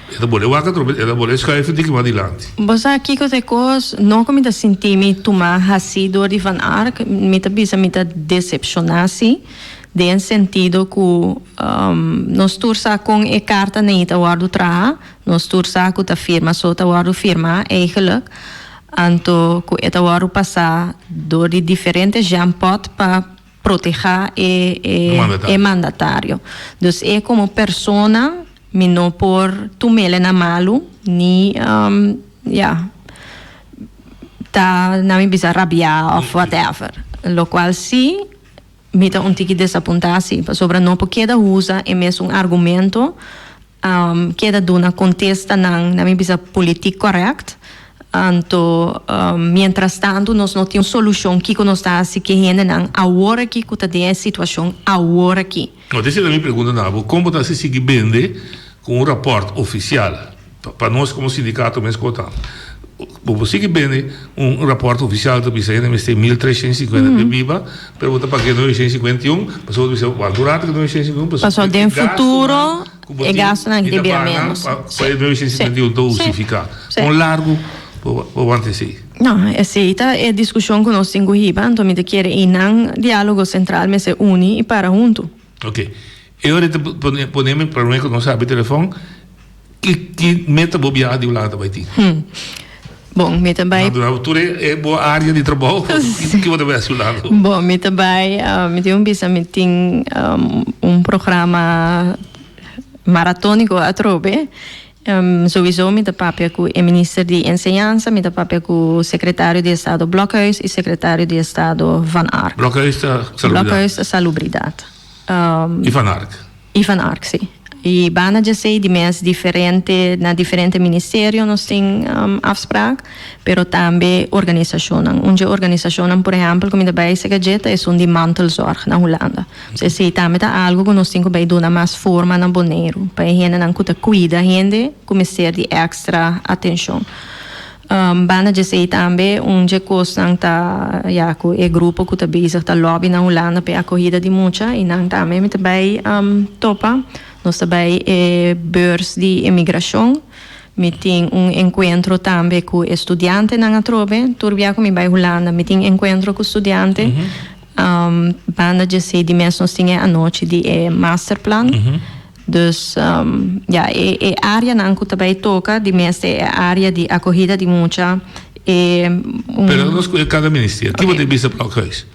E ta bole wak atrobe, e ta bole schuif diki mas dilanti. Bo sa kiko ta e kos? No ku mi ta sinti mi tuma hasi dor di Van Ark, mi ta bisa mi ta desepshoná si. Den sentido ku nos tur sa kon e karta nei ta wòrdu traha, nos tur sa ku ta firma so ta wòrdu firmá eigenlijk, anto ku e ta wòrdu pasá dor di diferente jampot pa protehá e e mandatario. Dus e komo persona mi no por tum'el na malu ni ya ta na mi bisa rabiá òf whatever. Lokual si. Mi ta un tiki desapuntá si, pasobra no por keda usa e mesun argumento, keda duna kontestanan, na mi bisa politiek correct, anto mientras tanto nos no tin un solushon kiko nos ta hasi ku e hendenan awor aki ku ta den e situashon awor aki. No, esei ta mi pregunta na bo, kon bo ta hasi sigui bende ku un rapòrt ofisial? Pa nos komo sindikato mes ku ta bo por sigui bende un rapòrt ofisial ta bisa hende mester 1350 pe biba pero bo ta pag'é 951 pasobra bo ta bisa wak un rato ku 951 pasobra den futuro e gastunan aki ta bira ménos. Pa e 951 ta hustifiká. Kon largu bo wanta esei? No, esei ta e diskushon ku nos tin ku hiba anto mi ta kere einan Diálogo Sentral mester uni i para huntu. Ok. E ora ta pone mi prome ku nos habri telefòn. Ki ki meta bo biaha di Hulanda ta bai tin? Bon, mi ta bai. Nan tur e bo area di trabou, ki bo ta bai hasi Hulanda? Bon, mi ta bai, mi tin un bisa mi tin un programa maratóniko atrobe. Souiso mi ta papia ku e minister di enseñansa, mi ta papia ku sekretario di estado Blokhuis i sekretario di estado Van Ark. Blokhuis ta salubridat? Blokhuis ta salubridat. I Van Ark? I Van Ark, si. I banda djesei di mes diferente, na diferente ministerio nos tin afspraak, pero tambe organisashonnan. Un dje organisashonnan, por ehèmpel, ku mi ta bai seka dje ta esun di mantelzorg na Hulanda. So esei tambe ta algu ku nos tin ku bai duna mas forma na Boneiru, pa e hendenan ku ta kuida hende ku mester di èkstra atenshon. Banda djesei tambe un dje kosnan ta ya ku e grupo ku ta bezig ta lobby na Hulanda pa e akohida di mucha i nan tambe mi ta bai topa. Nos ta bai e beurs di emigrashon. Mi tin un enkuentro tambe ku e studiantenan atrobe. Tur bia ku mi bai Hulanda mi tin enkuentro ku studiante. Banda djesei di mes nos tin e anochi di e masterplan. Dus ya e e areanan ku ta bai toka di mes ta e area di akohida di mucha e un. Pero nos ku e kada ministerio. Ki bo ta bisa Blokhuis?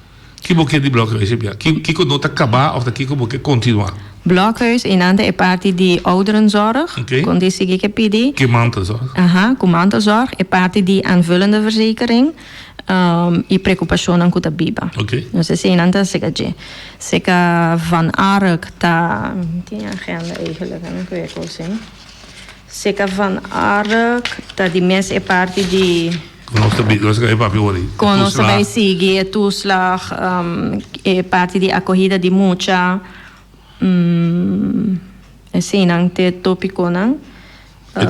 Ki bo ke di Blokhuis e bia? Ki kiko no ta kaba òf ta kiko bo ke kontinuá? Blokhuis einan ta e parti di ouderenzorg. Oké. Kon di sigui ke pidi. Ke mantelzorg. Aha, ku mantelzorg. E parti di aanvullende verzekering i preokupashonnan ku ta biba. Oké. Dus eseinan ta seka dje. Seka Van Ark ta, mi tin agenda eigenlijk, mi ku e kos ei. Seka Van Ark ta di mes e parti di. Kon nos ta nos ta papia ora ei. Kon nos ta bai sigui e toeslag, e parti di akohida di mucha, eseinan t'e topikonan.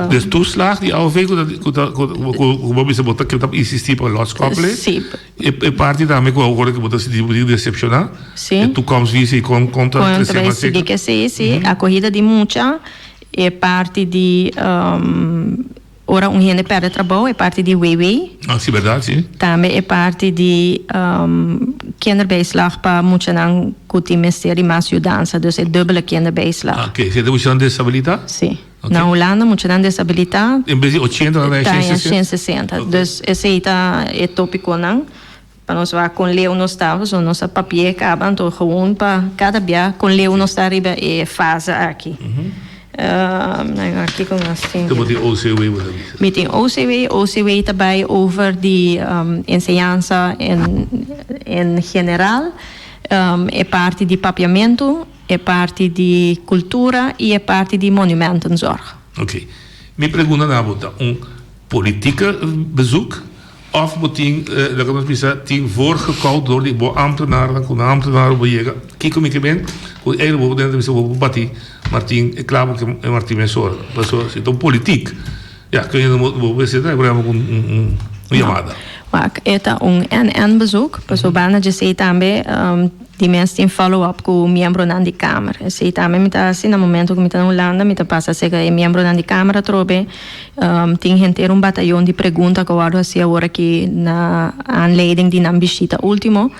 Dus toeslag di AOV ku ta ku ta ku bo bisa bo ta ke ta insistí pa loskoppelen. Sí. E parti tambe ku awor ku bo ta sinti bo desepshoná. Sí. E toekomstvisie kon kon ta Kon ta bai sigui ke esei sí. Akohida di mucha e parti di ora un hende pèrdè trabou e parti di WW. Ah sí bèrdat sí. Tambe e parti di kinderbijslag pa muchanan ku tin mester di mas yudansa dus e dubbele kinderbijslag. Ah oké, si e ta muchanan desabilitá? Sí. Na Hulanda muchanan desabilitá. En bes di ochenta nan ta haña shen sesenta. Dus esei ta e tópikonan pa nos wak kon leu nos ta pasobra nos a papi'é kaba anto gewoon pa kada bia kon leu nos ta riba e fase aki. Kiko mas tin? Bo tin OCW bo ta bisa? Mi tin OCW. OCW ta bai over di enseñansa en general, e parti di papiamentu. E parti di cultura y e parti di monumentenzorg. Ok. Mi pregunta na bo ta un politieke bezoek of bo tin laga nos bisa tin voorgekoud door di bo ambtenaarnan cu nan ambtenaar bo yega kico mi ke men cu eigenlijk bo por bisa bo por bati Martin e clavo cu e Martin mesora pasobra si ta un politiek ya kun je bo por bisa por ehempel un yamada. Wak, e ta un en-en bezoek, paso banda djesei tambe di mes tin follow up ku miembronan di kamer. Esei tambe mi ta hasi na momento ku mi ta na Hulanda, mi ta pasa serka e miembronan di kamer atrobe. Tin henter un batayon di pregunta ku a wòrdu hasi awor aki na aanleiding di nan bishita ultimo.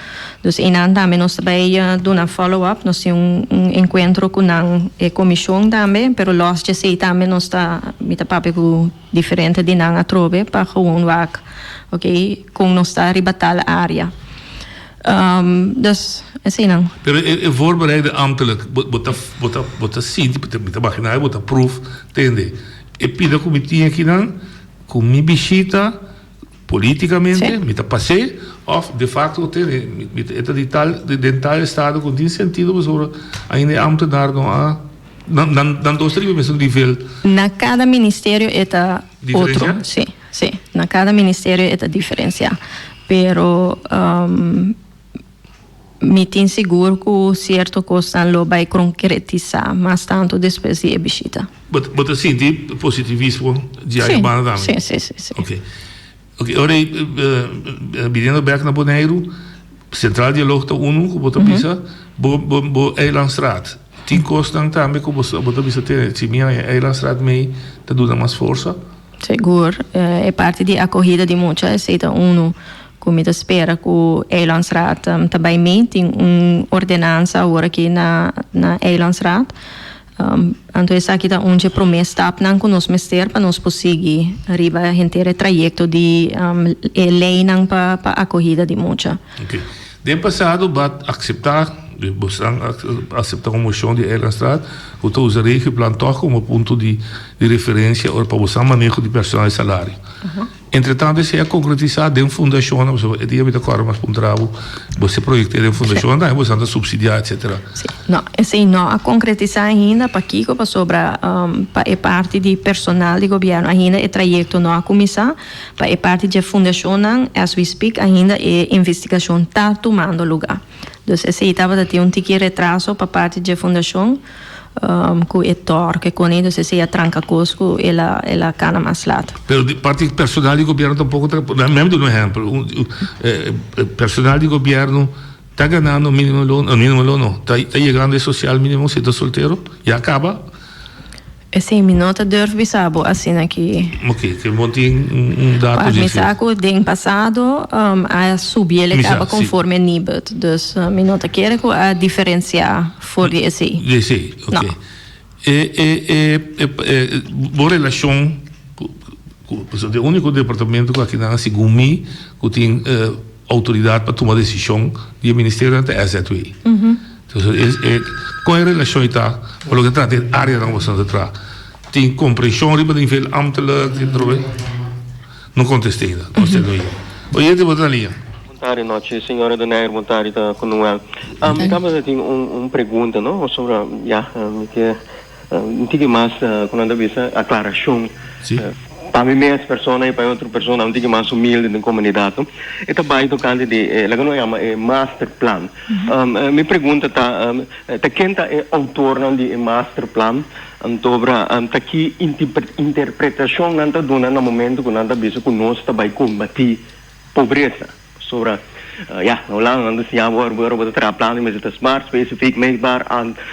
Dus einan tambe nos ta bai duna follow up, nos tin un enkuentro ku nan e komishon tambe, pero lòs djesei tambe nos ta, mi ta papia ku. Diferente di nan atrobe pa gewoon wak ok kon nos ta riba tal area. Dus eseinan. Pero e voorbereide ambtelijk bo ta bo ta bo ta sinti mi ta imagina bo ta proef tende e pida ku mi tin akinan ku mi bishita politicamente mi ta pas'é of de facto tende mi ta e ta di tal den tal estado ku no tin sentido pasobra ainda e ambtenaar no a Nan, nan, nan dos ta riba mesun nivel. Na kada ministerio e ta otro. Diferencia? Sí, sí. Na kada ministerio e ta diferencia. Pero mi tin sigur ku sierto kosnan lo bai konkretisá mas tantu despues di e bishita. Bo, bo ta sinti positivismo di Sí, aña banda tambe? sí, sí, sí, sí. Oké. Oké, ora ei biniendo bek na Boneiru, Centraal Dialoog ta unu ku bo ta bisa, bo, bo, bo Eilandstraat. Tin kosnan tambe ku bo bo ta bisa tene, si mi haña Eilandstraat mei ta duna mas forsa. Sigur, e parti di akohida di mucha esei ta unu ku mi ta spera ku Eilandsraad ta bai mei. Tin un ordenansa awor aki na na Eilandsraad. Anto esaki ta un dje promé stapnan ku nos mester pa nos por sigui riba henter e trayekto di e leinan pa pa akohida di mucha. Ok. Den pasado bo a akseptá, boso a akseptá un moshon di Eilandstraat ku ta usa Regioplan tòg komo punto di referensia ora pa boso maneho di personal i salario. Entretanto esei a konkretisá den fundashonnan, pasobra e dia mi ta kòrda mas puntra bo, bo se proyekté den fundashonnan tambe boso ta supsidiá etsetera. Sí, no, esei no a konkretisá ainda, pakiko? Pasobra pa e parti di personal di gobièrnu ainda e trayekto no a kuminsá, pa e parti dje fundashonnan as we speak ainda e investigashon ta tumando lugá. Dus esei tabata tin un tiki retraso pa parti dje fundashon. Ku e tòrke ku ne, dus esei a tranka kos ku el a el a kana mas lat. Pero di parti personal di gobièrnu tampoko ta, mi a duna un ehèmpel, un personal di gobièrnu ta ganando mínimo loon, no mínimo loon no, ta yegando e sosial mínimo si ta soltero, ya kaba. Esei mi no ta durf bisa bo asina ki. Ok, ke bo tin un dato di. Mi sa ku den pasado a subi el e kaba konforme Nibud, dus mi no ta kere ku a diferensia for di esei. Di esei, ok. No. E e e e bo relashon ku ku pasobra e uniko departamento ku akinan segun mi ku tin Outoridat pa tuma desishon di e ministerionan ta SZW. Entonces e kon e relashon ei ta pa loke ta trata e areanan ku boso ta traha? Tin komprenshon riba nivel ambtelijk tin trobe? No kontest'é ainda, no esté no yega. Oyente bo ta na liña. Bon tardi nochi señora Donaire, bon tardi ta ku Noel. Mi tabata tin un un pregunta no pasobra ya mi ke Un tiki mas ku nan ta bisa aklarashon pa mi mes persona i pa e otro persona un tiki mas humilde den komunidat. E ta bai tokante di e loke nos yama e masterplan. Mi pregunta ta, ta ken ta e outornan di e masterplan? Antobra ta ki interpretashon nan ta duna na momento ku nan ta bisa ku nos ta bai kombatí pobresa? Pasobra, ya, na Hulanda nan ta siña bo ora bo ta traha plan di mester ta smart, specifiek, meetbaar,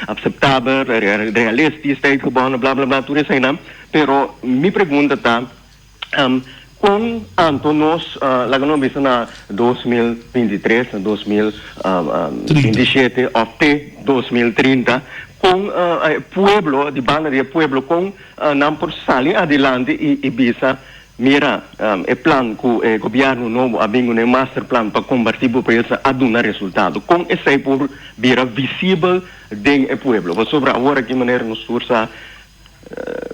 aceptabel, realistisch, tijdgebonden, bla bla bla, tur eseinan. Pero mi pregunta ta, kon anto nos, laga nos bisa na 2023, na 2027 of te 2030, kon e pueblo, di banda di e pueblo, kon nan por sali adilanti i bisa, Mira, e plan ku e gobièrnu nobo a bin ku e masterplan pa kombatí pobresa a duna resultado. Kon esei por bira visibel den e pueblo? Pasobra awor aki manera nos tur sa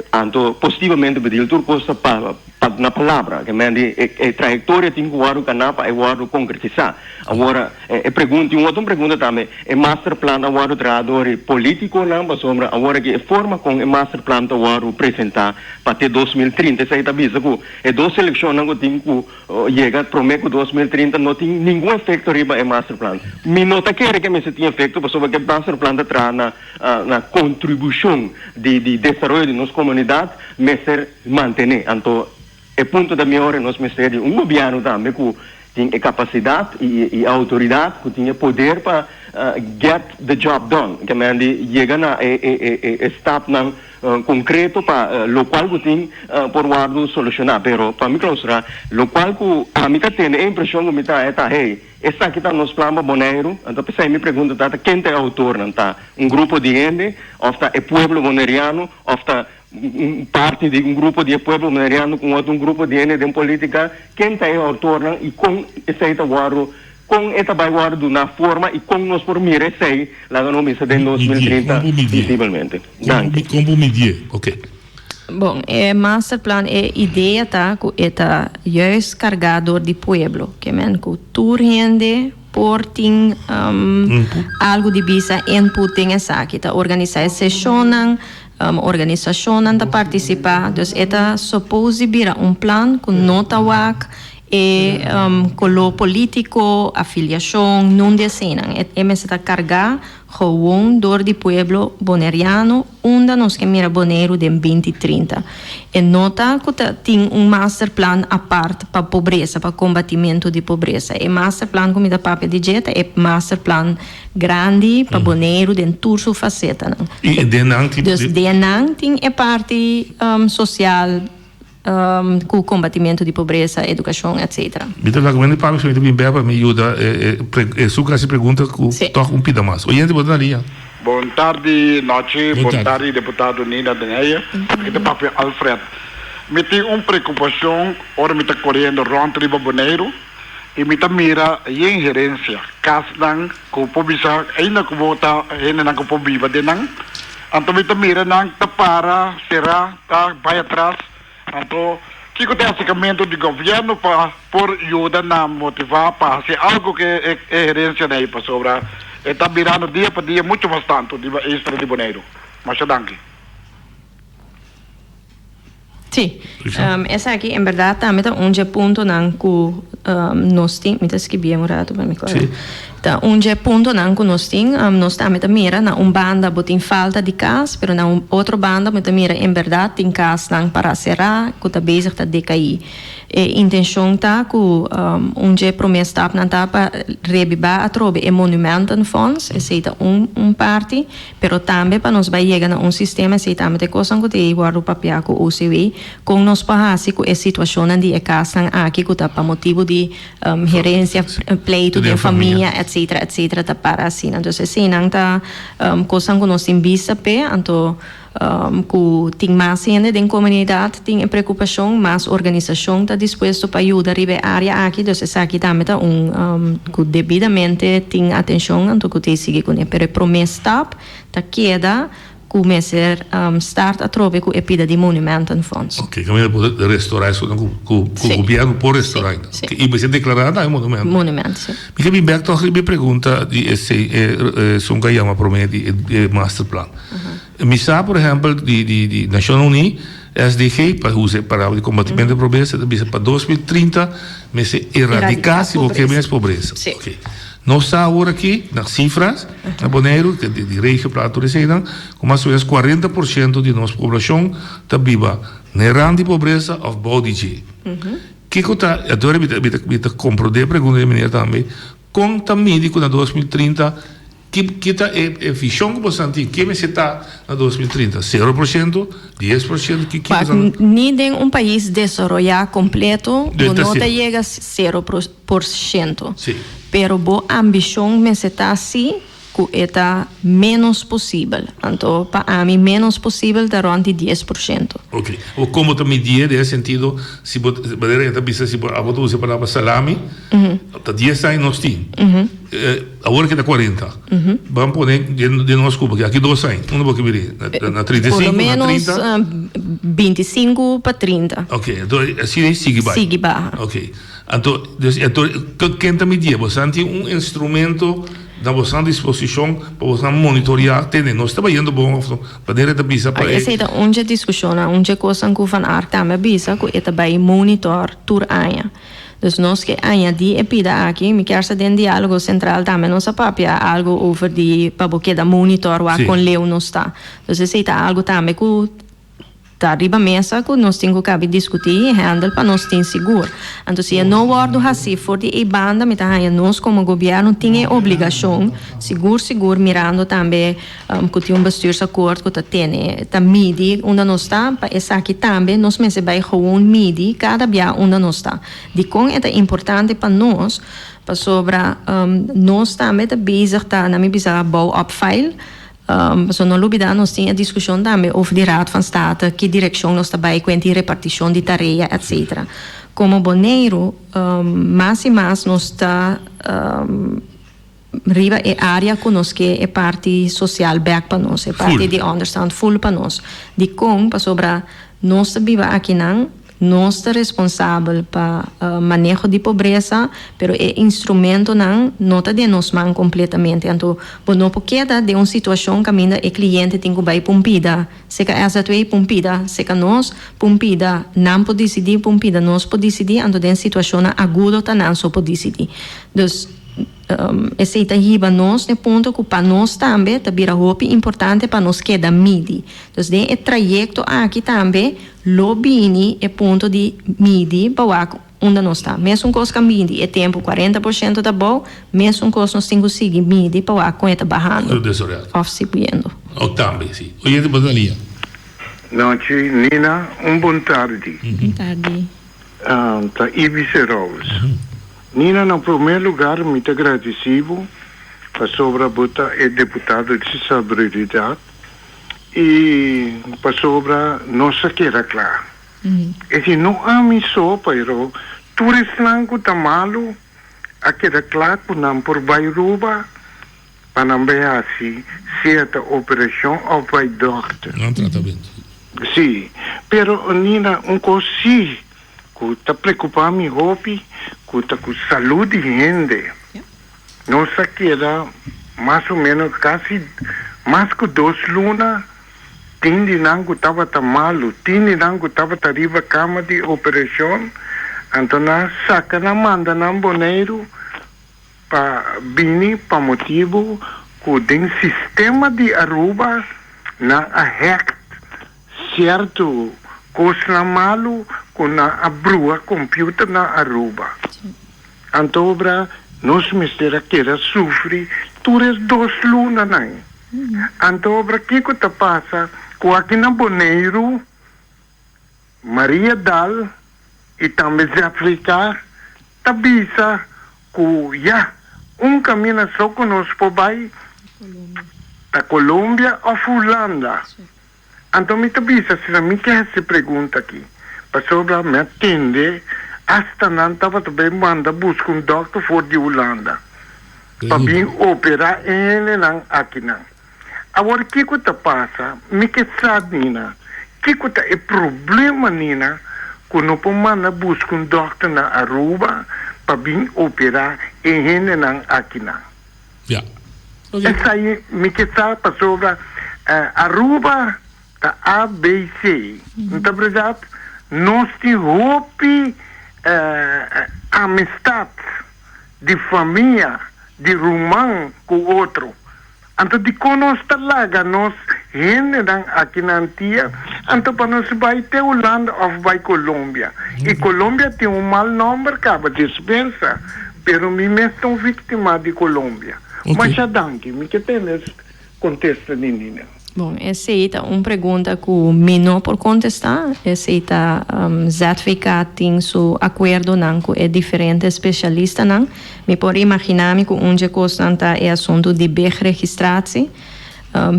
anto positivamente bedil tur kos ta pa na palabra. Ke men di e trayektoria tin ku wòrdu kaná pa e wòrdu konkretisá. Awor e pregunta, tin un otro pregunta tambe, e masterplan a wòrdu traha dor e polítikonan? Pasobra awor aki e forma kon e masterplan ta wòrdu presentá pa te 2030, esei ta bisa ku e dos selekshonnan ku tin ku yega promé ku 2030 no tin ningun efekto riba e masterplan. Mi no ta kere ku e mester tin efekto pasobra ku e masterplan ta traha na na kontribushon di di desaroyo di nos komunidat mester mantené. Anto. E punto ta mihor nos mester di un gobièrnu tambe ku tin e kapasidat i e outoridat, ku tin e poder pa get the job done, ke men di yega na e stapnan konkreto pa lokual ku tin por wòrdu solushoná. Pero pa mi klousurá, lokual ku ami ta tene, e impreshon ku mi ta e ta, hey, esaki ta nos plan pa Boneiru. Anto p'esei mi pregunta ta, ta ken ta e outornan? Ta un grupo di hende òf ta e pueblo boneriano òf ta Un parti di un grupo di e pueblo boneriano ku un otro un grupo di hende den politika, ken ta e outornan i kon esei ta wòrdu, kon e ta bai wòrdu duna forma i kon nos por mira esei, laga nos bisa den 2030 visibelmente. Danki. Kon bo midié? Oké. Bon, e masterplan e idea ta ku e ta juist kargá dor di pueblo, ke men ku tur hende por tin algu di bisa, input den esaki. Ta organisá e seshonnan, Organisashonnan ta partisipá, dus e ta suppose di bira un plan ku no ta wak e koló polítiko, afiliashon, nun di eseinan. E mester ta kargá gewon dor di pueblo boneriano unda nos ke mira Boneiru den binti trinta. E no ta ku ta tin un masterplan apart pa pobresa, pa kombatimentu di pobresa. E masterplan ku mi ta papia di dje ta e masterplan Grandi pa Boneiru den tur su fasetanan. I den nan tin. Dus den nan tin e parti sosial ku kombatimentu di pobresa, edukashon, etc. Mi ta laga wende papia mi ta bin bek pa mi yuda esun ku hasi pregunta ku tòg un pida mas. Oyente bo ta na liña. Bon tardi nochi, bon tardi deputado Nina den Heyer. Aki ta papia Alfred. Mi tin un preokupashon ora mi ta koriendo rònt riba Boneiru. I mi ta mira yen herensia, kasnan ku por bisa ainda ku bo ta hendenan ku por biba den nan. Anto mi ta mira nan ta para, será, ta bai atras. Anto kiko ta e aserkamentu di gobièrnu pa por yuda nan motivá pa hasi algu ku e herensianan ei? Pasobra e ta birando dia pa dia muchu mas tantu riba isla di Boneiru. Masha danki. Sí, esaki en berdad tambe ta un dje puntonan ku nos tin, mi ta skibié un rato pa mi kòrda, ta un dje puntonan ku nos tin, nos tambe ta mira na un banda bo tin falta di kas, pero na un otro banda bo ta mira en berdad tin kasnan para será ku ta bezig ta dekaí. E intenshon ta ku un dje promé stapnan ta pa rebibá atrobe e Monumentenfonds, esei ta un un parti. Pero tambe pa nos bai yega na un sistema esei tambe ta e kosnan ku ta ei wòrdu papiá ku OCW, kon nos por hasi ku e situashonnan di e kasnan aki ku ta pa motibu di herensia, pleitu den famia etcetera etcetera ta para asina. Entonces eseinan ta kosnan ku nos tin bista p'e, anto ku tin mas hende den komunidat tin e preokupashon, mas organisashon ta dispuesto pa yuda riba e área aki, dus esaki tambe ta un ku debidamente tin atenshon anto ku ta sigui kuné. Pero e promé stap ta keda ku mester start atrobe ku e pida di Monumentenfonds. Oke, kaminda por restorá esun ku ku gobièrnu por restorá ainda. I mester deklará tambe monumento. Monumento, si. Mi ke bin bèk tòg riba e pregunta di esei esun ku a yama promé di e masterplan. Mi sa por ehempel di di di Nashonnan Uní, SDG, pa usa e palabra di kombatimentu di pobresa, ta bisa pa 2030 mester eradiká si bo ke mes pobresa. Oke. Nos sa awor aki na sifras na Boneiru, di di Regioplan tur eseinan, ku mas o menos 40 por shento di nos poblashon ta biba na e rand di pobresa òf bou di dje. Kiko ta, anto mi ta mi ta komprondé e pregunta di meneer tambe, kon ta midi ku na 2030 Ki ki ta e e vision ku boso tin? Ke mester ta na 2030? 0%? 10%? Ki ki boso Ni den un pais desaroyá kompleto bo no ta yega 0%. Sí. Pero bo ambishon mester ta si ku e ta ménos posibel. Anto pa ami ménos posibel ta rònt di 10%. Oke. Bo kon bo ta midié den e sentido si bo manera e ta bisa si bo abo ta usa e palabra salami ta dies aña nos tin. Awor ke ta 40. Ban pone den nos kuba aki dos aña. Unda bo ke biri? Na 35, na 30? Por lo menos 25 pa 30. Ok, anto asina e sigui bai. Sigui baha. Ok. Anto, dus, anto ken ta midié? Bosan tin un instrumento na bosan disposishon pa bosan monitoreá tende nos ta bayendo bon òf no? Wanneer e ta bisa pa e. Esei ta un dje diskushonnan, un dje kosnan ku Van Ark tambe a bisa ku e ta bai monitor tur aña. Dus nos ke añadí e pida aki, mi kier sa den Diálogo Sentral tambe nos a papia algu over di pa bo keda monitor wak kon leu nos ta. Dus esei ta algu tambe ku. Ta riba mesa ku nos tin ku kabi diskutí i hèndel pa nos tin sigur. Anto si e no wòrdu hasí for di ei banda mi ta haña nos komo gobièrnu tin e obligashon sigur sigur mirando tambe ku tin un bestuursakkoord ku ta tene ta midi unda nos ta pa esaki tambe nos mester bai gewoon midi kada bia unda nos ta. Dikon e ta importante pa nos? Pasobra nos tambe ta bezig ta na mi bisa bou op file. Pasobra no lubida nos tin e diskushon tambe over di Raad van State, ki direkshon nos ta bai kuenti repartishon di tarea etcetera. Komo Boneiru mas i mas nos ta riba e área ku nos ke e parti sosial bèk pa nos, e parti di ònderstand ful pa nos. Dikon? Pasobra nos ta biba akinan. Nos ta responsabel pa maneho di pobresa, pero e instrumentonan no ta den nos man completamente. Anto bo no por keda den un situacion caminda e cliente tin cu bay pun pida seca SZW, pun pida seca nos, pun pida nan por dicidi, pun pida nos por dicidi, anto den situacionnan agudo ta nan so por dicidi. Dus esey ta hiba nos n'e punto cu pa nos tambe ta bira hopi importante pa nos keda midi. Dus den e trayecto aki tambe Lo bini e punto di midi pa wak unda nos ta. Mesun kos ka midi e tempu 40% ta bou, mesun kos nos tin ku sigui midi pa wak kon e ta bahando òf siguiendo. O tambe, si. Oyente bo ta lia. Nochi Nina, un bon tardi. Bon tardi. Ta Ibi Serous. Nina, na prome lugar mi ta gradisi bo pasobra bo ta e deputado di Salubridad. I pasobra nos a keda kla. E si no ami so, pero tur esnan ku ta malu a keda kla ku nan por bai Ruba pa nan bai hasi sierta operashon òf bai dòkter. Nan tratamentu. Si, pero Nina, un kos si ku ta preokupá mi hopi ku ta ku salú di hende. Nos a keda mas o menos casi mas cu dos luna, tin di nan cu tabata malu, tin di nan cu tabata riba cama di operacion, anto nan a saca nan manda nan Boneiru pa bini pa motibu cu den sistema di Aruba nan a hacked cierto cosnan malu cu nan a bruha computer na Aruba. Anto obra nos mester a keda sufri tur es dos lunanan. Anto obra kiko ta pasa ku aki na Boneiru, Maria Dal i tambe ZVK ta bisa ku ya, un kaminda so ku nos por bai ta Colombia òf Hulanda. Anto mi ta bisa asina, mi ke hasi pregunta aki, pasobra mi a tende asta nan tabata bay manda buska un dokter for di Hulanda pa bin opera e hendenan akinan. Awor kiko ta pasa? Mi ke sa, Nina, kiko ta e problema, Nina, ku no por manda buska un dokter na Aruba pa bin opera e hendenan akinan? Ja. Esai mi ke sa pasobra Aruba ta ABC. No ta berdad? Nos tin hopi amistad di famia, di ruman ku otro. Anto dikon nos ta laga nos hendenan aki na Antia anto pa nos bai te Hulanda of bai Colombia? I Colombia tin un mal nomber kaba, despensa, pero mi mes ta un victima di Colombia. Masha danki, mi ke tende contesta di Nina. Bon, esei ta un pregunta ku mi no por kontestá. Esei ta ZVK tin su akuerdonan ku e diferente spesialistanan. Mi por imaginá mi ku un dje kosnan ta e asuntu di BIG-registratie,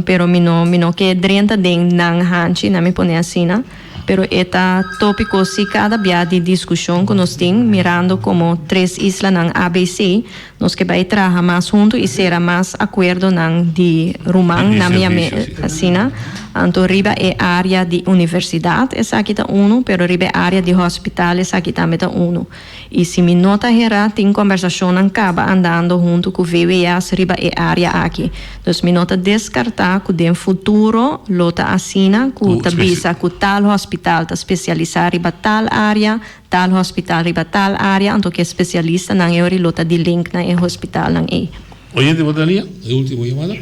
pero mi no mi no ke drenta den nan hanchi, nan mi pone asina. Pero e ta tópiko si kada bia di diskushon ku nos tin mirando komo tres islanan ABC. Nos ke bai traha mas huntu i sera mas akuerdonan di ruman, nan mi yam'é asina. Anto riba e área di universidat esaki ta unu, pero riba e área di hòspital esaki tambe ta unu. I si mi no ta herá tin kòmbersashonnan kaba andando huntu ku VWS riba e área aki. Dus mi no ta deskartá ku den futuro lo ta asina ku ta bisa ku tal hòspital ta spesialisá riba tal área, Tal hospital riba tal area, anto ke specialistanan e ori lo ta di link na e hospitalnan ei. Oyente bo ta lia? E ultimo yamada.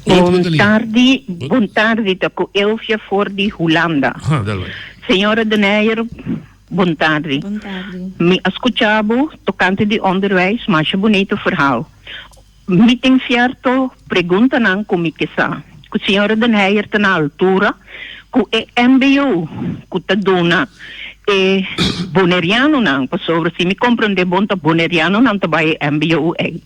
Bon tardi, bon tardi ta ku Elfia for di Hulanda. Señora Den Heyer, bon tardi. Bon tardi. Mi a skucha bo tokante di onderwijs, masha bunito verhaal. Mi tin sierto preguntanan ku mi ke sa. Ku señora Den Heyer ta na altura ku e mbo ku ta duna e Bonerianonan, pasobra si mi komprende bon ta Bonerianonan ta bai e mbo ei.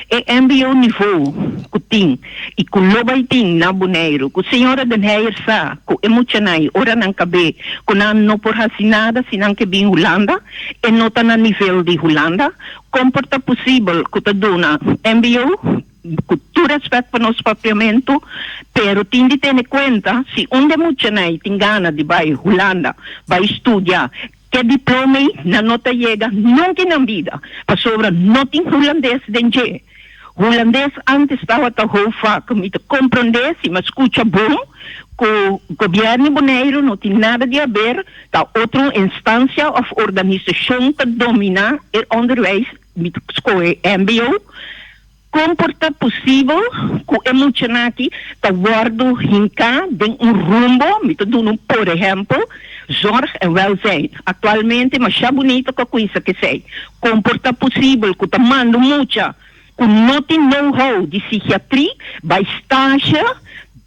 E mbo nivo ku tin i ku lo bai tin na Boneiru, ku señora Den Heyer sa ku e muchanan ora nan kab'é ku nan no por hasi nada si nan ke bin Hulanda, e no ta na nivel di Hulanda, kon por ta posibel ku ta duna mbo, ku tur rèspèt pa nos papiamentu, pero tin di tene kuenta si un di e muchanan tin gana di bai Hulanda bai studia Ke diploma ei nan no ta yega nunca nan bida, pasobra no tin hulandes den dje. Hulandes antes tabata hoofdvak. Mi ta comprende, si mi a scucha bon, cu gobierno di Boneiru no tin nada di haber, ta otro instancia of organisacion ta domina e onderwijs, mi ta scohe mbo. Kon por ta posibel ku e muchanan aki ta wòrdu hinká den un rumbo? Mi ta duna un por ehèmpel, Zorg en Welzijn. Aktualmente masha bunita ku a kuinsa kesei. Kon por ta posibel ku ta manda un mucha ku no tin know-how di psikiatri bai stasje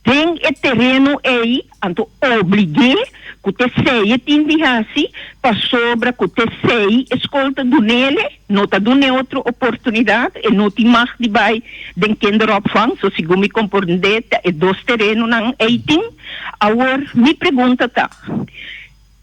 den e tereno ei? Anto oblig'é ku t'esei e tin di hasi, pasobra ku t'esei e skol ta dun'ele, no ta dun'é otro oportunidat, e no tin mag di bai den kinderopvang, so segun mi komprondé ta e dos terenonan ei tin. Awor mi pregunta ta,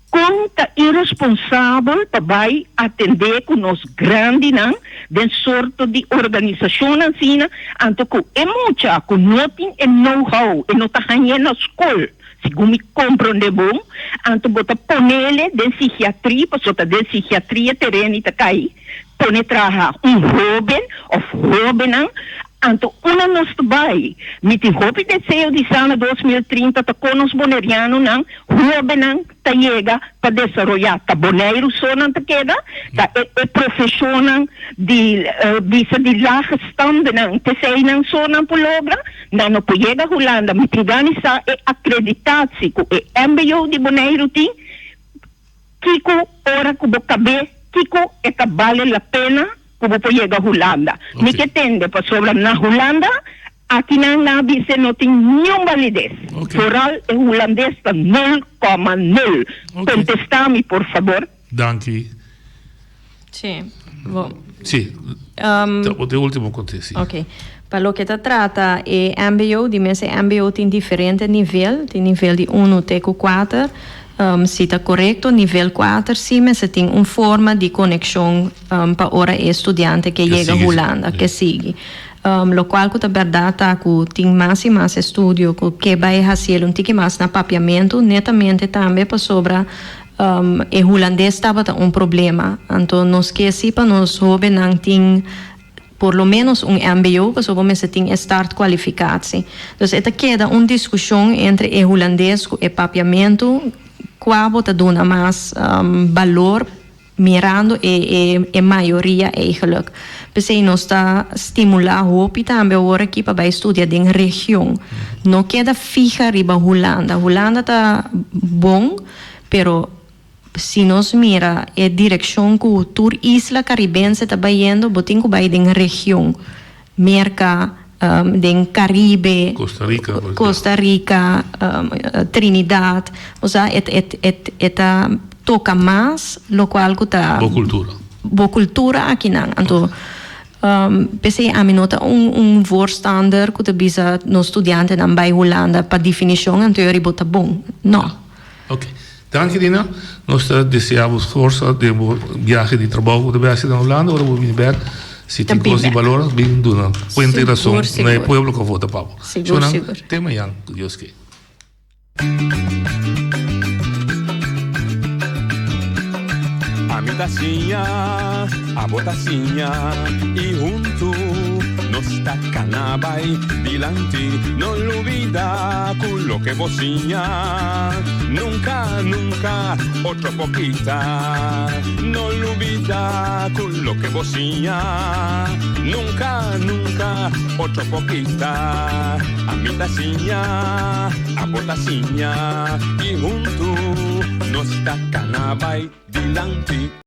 Kon ta iresponsabel pa bai atendé ku nos grandinan den sorto di organisashonnan asina, anto ku e mucha ku no tin e know-how, e no ta hañ'é na skol, segun mi komprondé bon, anto bo ta ponele den psikiatria, pasobra ta den psikiatria tereno i ta kai, pone traha un hóben òf hóbennan, anto unda nos ta bai? Mi tin hopi deseo di sa na 2030 ta kon nos bonerianonan, hóbennan ta yega pa desaroyá. Ta Boneiru so nan ta keda? Ta e e profeshonnan di bisa di lage standennan t'esei nan so nan por logra? Nan no por yega Hulanda. Mi tin gana di sa e akreditatie ku e mbo di Boneiru tin. Kiko ora ku bo kab'é kiko e ta bale la pena ku bo por yega Hulanda? Mi ke tende pasobra na Hulanda akinan nan a bis'é no tin niun balides. Foral e hulandes ta nul kòma nul. Kontestá mi por fabor. Danki. Sí, bo. Sí, ta bo ta e ultimo kontest, sí. Ok. Pa loke ta trata e mbo, di mes e mbo tin diferente nivel, tin nivel di unu te ku kuater. Si ta korekto, nivel kuater sí mester tin un forma di konekshon pa ora e studiante ke yega Hulanda, ke sigui. Lokual ku ta bèrdat ta ku tin mas i mas estudio ku ke bai hasiel un tiki mas na papiamentu, netamente tambe pasobra E hulandes tabata un problema, anto nos ke si pa nos hobennan tin por lo menos un mbo pasobra bo mester tin e startkwalificatie. Dus e ta keda un diskushon entre e hulandes ku e papiamentu kua bo ta duna mas balor mirando e e mayoria eigenlijk. P'esei nos ta stimulá hopi tambe awor aki pa bai studia den region. No keda fiha riba Hulanda. Hulanda ta bon, pero si nos mira e direkshon ku tur isla karibense ta bayendo, bo tin ku bai den region. Merka, den Karibe, Costa Rica, por ejemplo. Costa Rica, Trinidad. Osea e e e ta toka mas lokual ku ta. Bo kultura. Bo kultura akinan. Anto p'esei ami no ta un un voorstander ku ta bisa nos studiantenan bai Hulanda pa definishon anto yori bo ta bon. No. Ok. Danki Dina. Nos ta desea bo forsa den bo biahe di trabou ku bo ta bai hasi na Hulanda. Ora bo bini bek, si tin kos di balor, bin duna kuenta i rason na e pueblo ku a vota pa bo. Sigur, sigur. Te mañan, ku Dios ke. Ami ta siña, abo ta siña, i huntu. Nos ta kana bai dilanti, no lubida ku loke bo siña nunka, nunka otro por kita. No lubida ku loke bo siña nunka, nunka otro por kita. Ami ta siña, abo ta siña i huntu nos ta kana bai dilanti.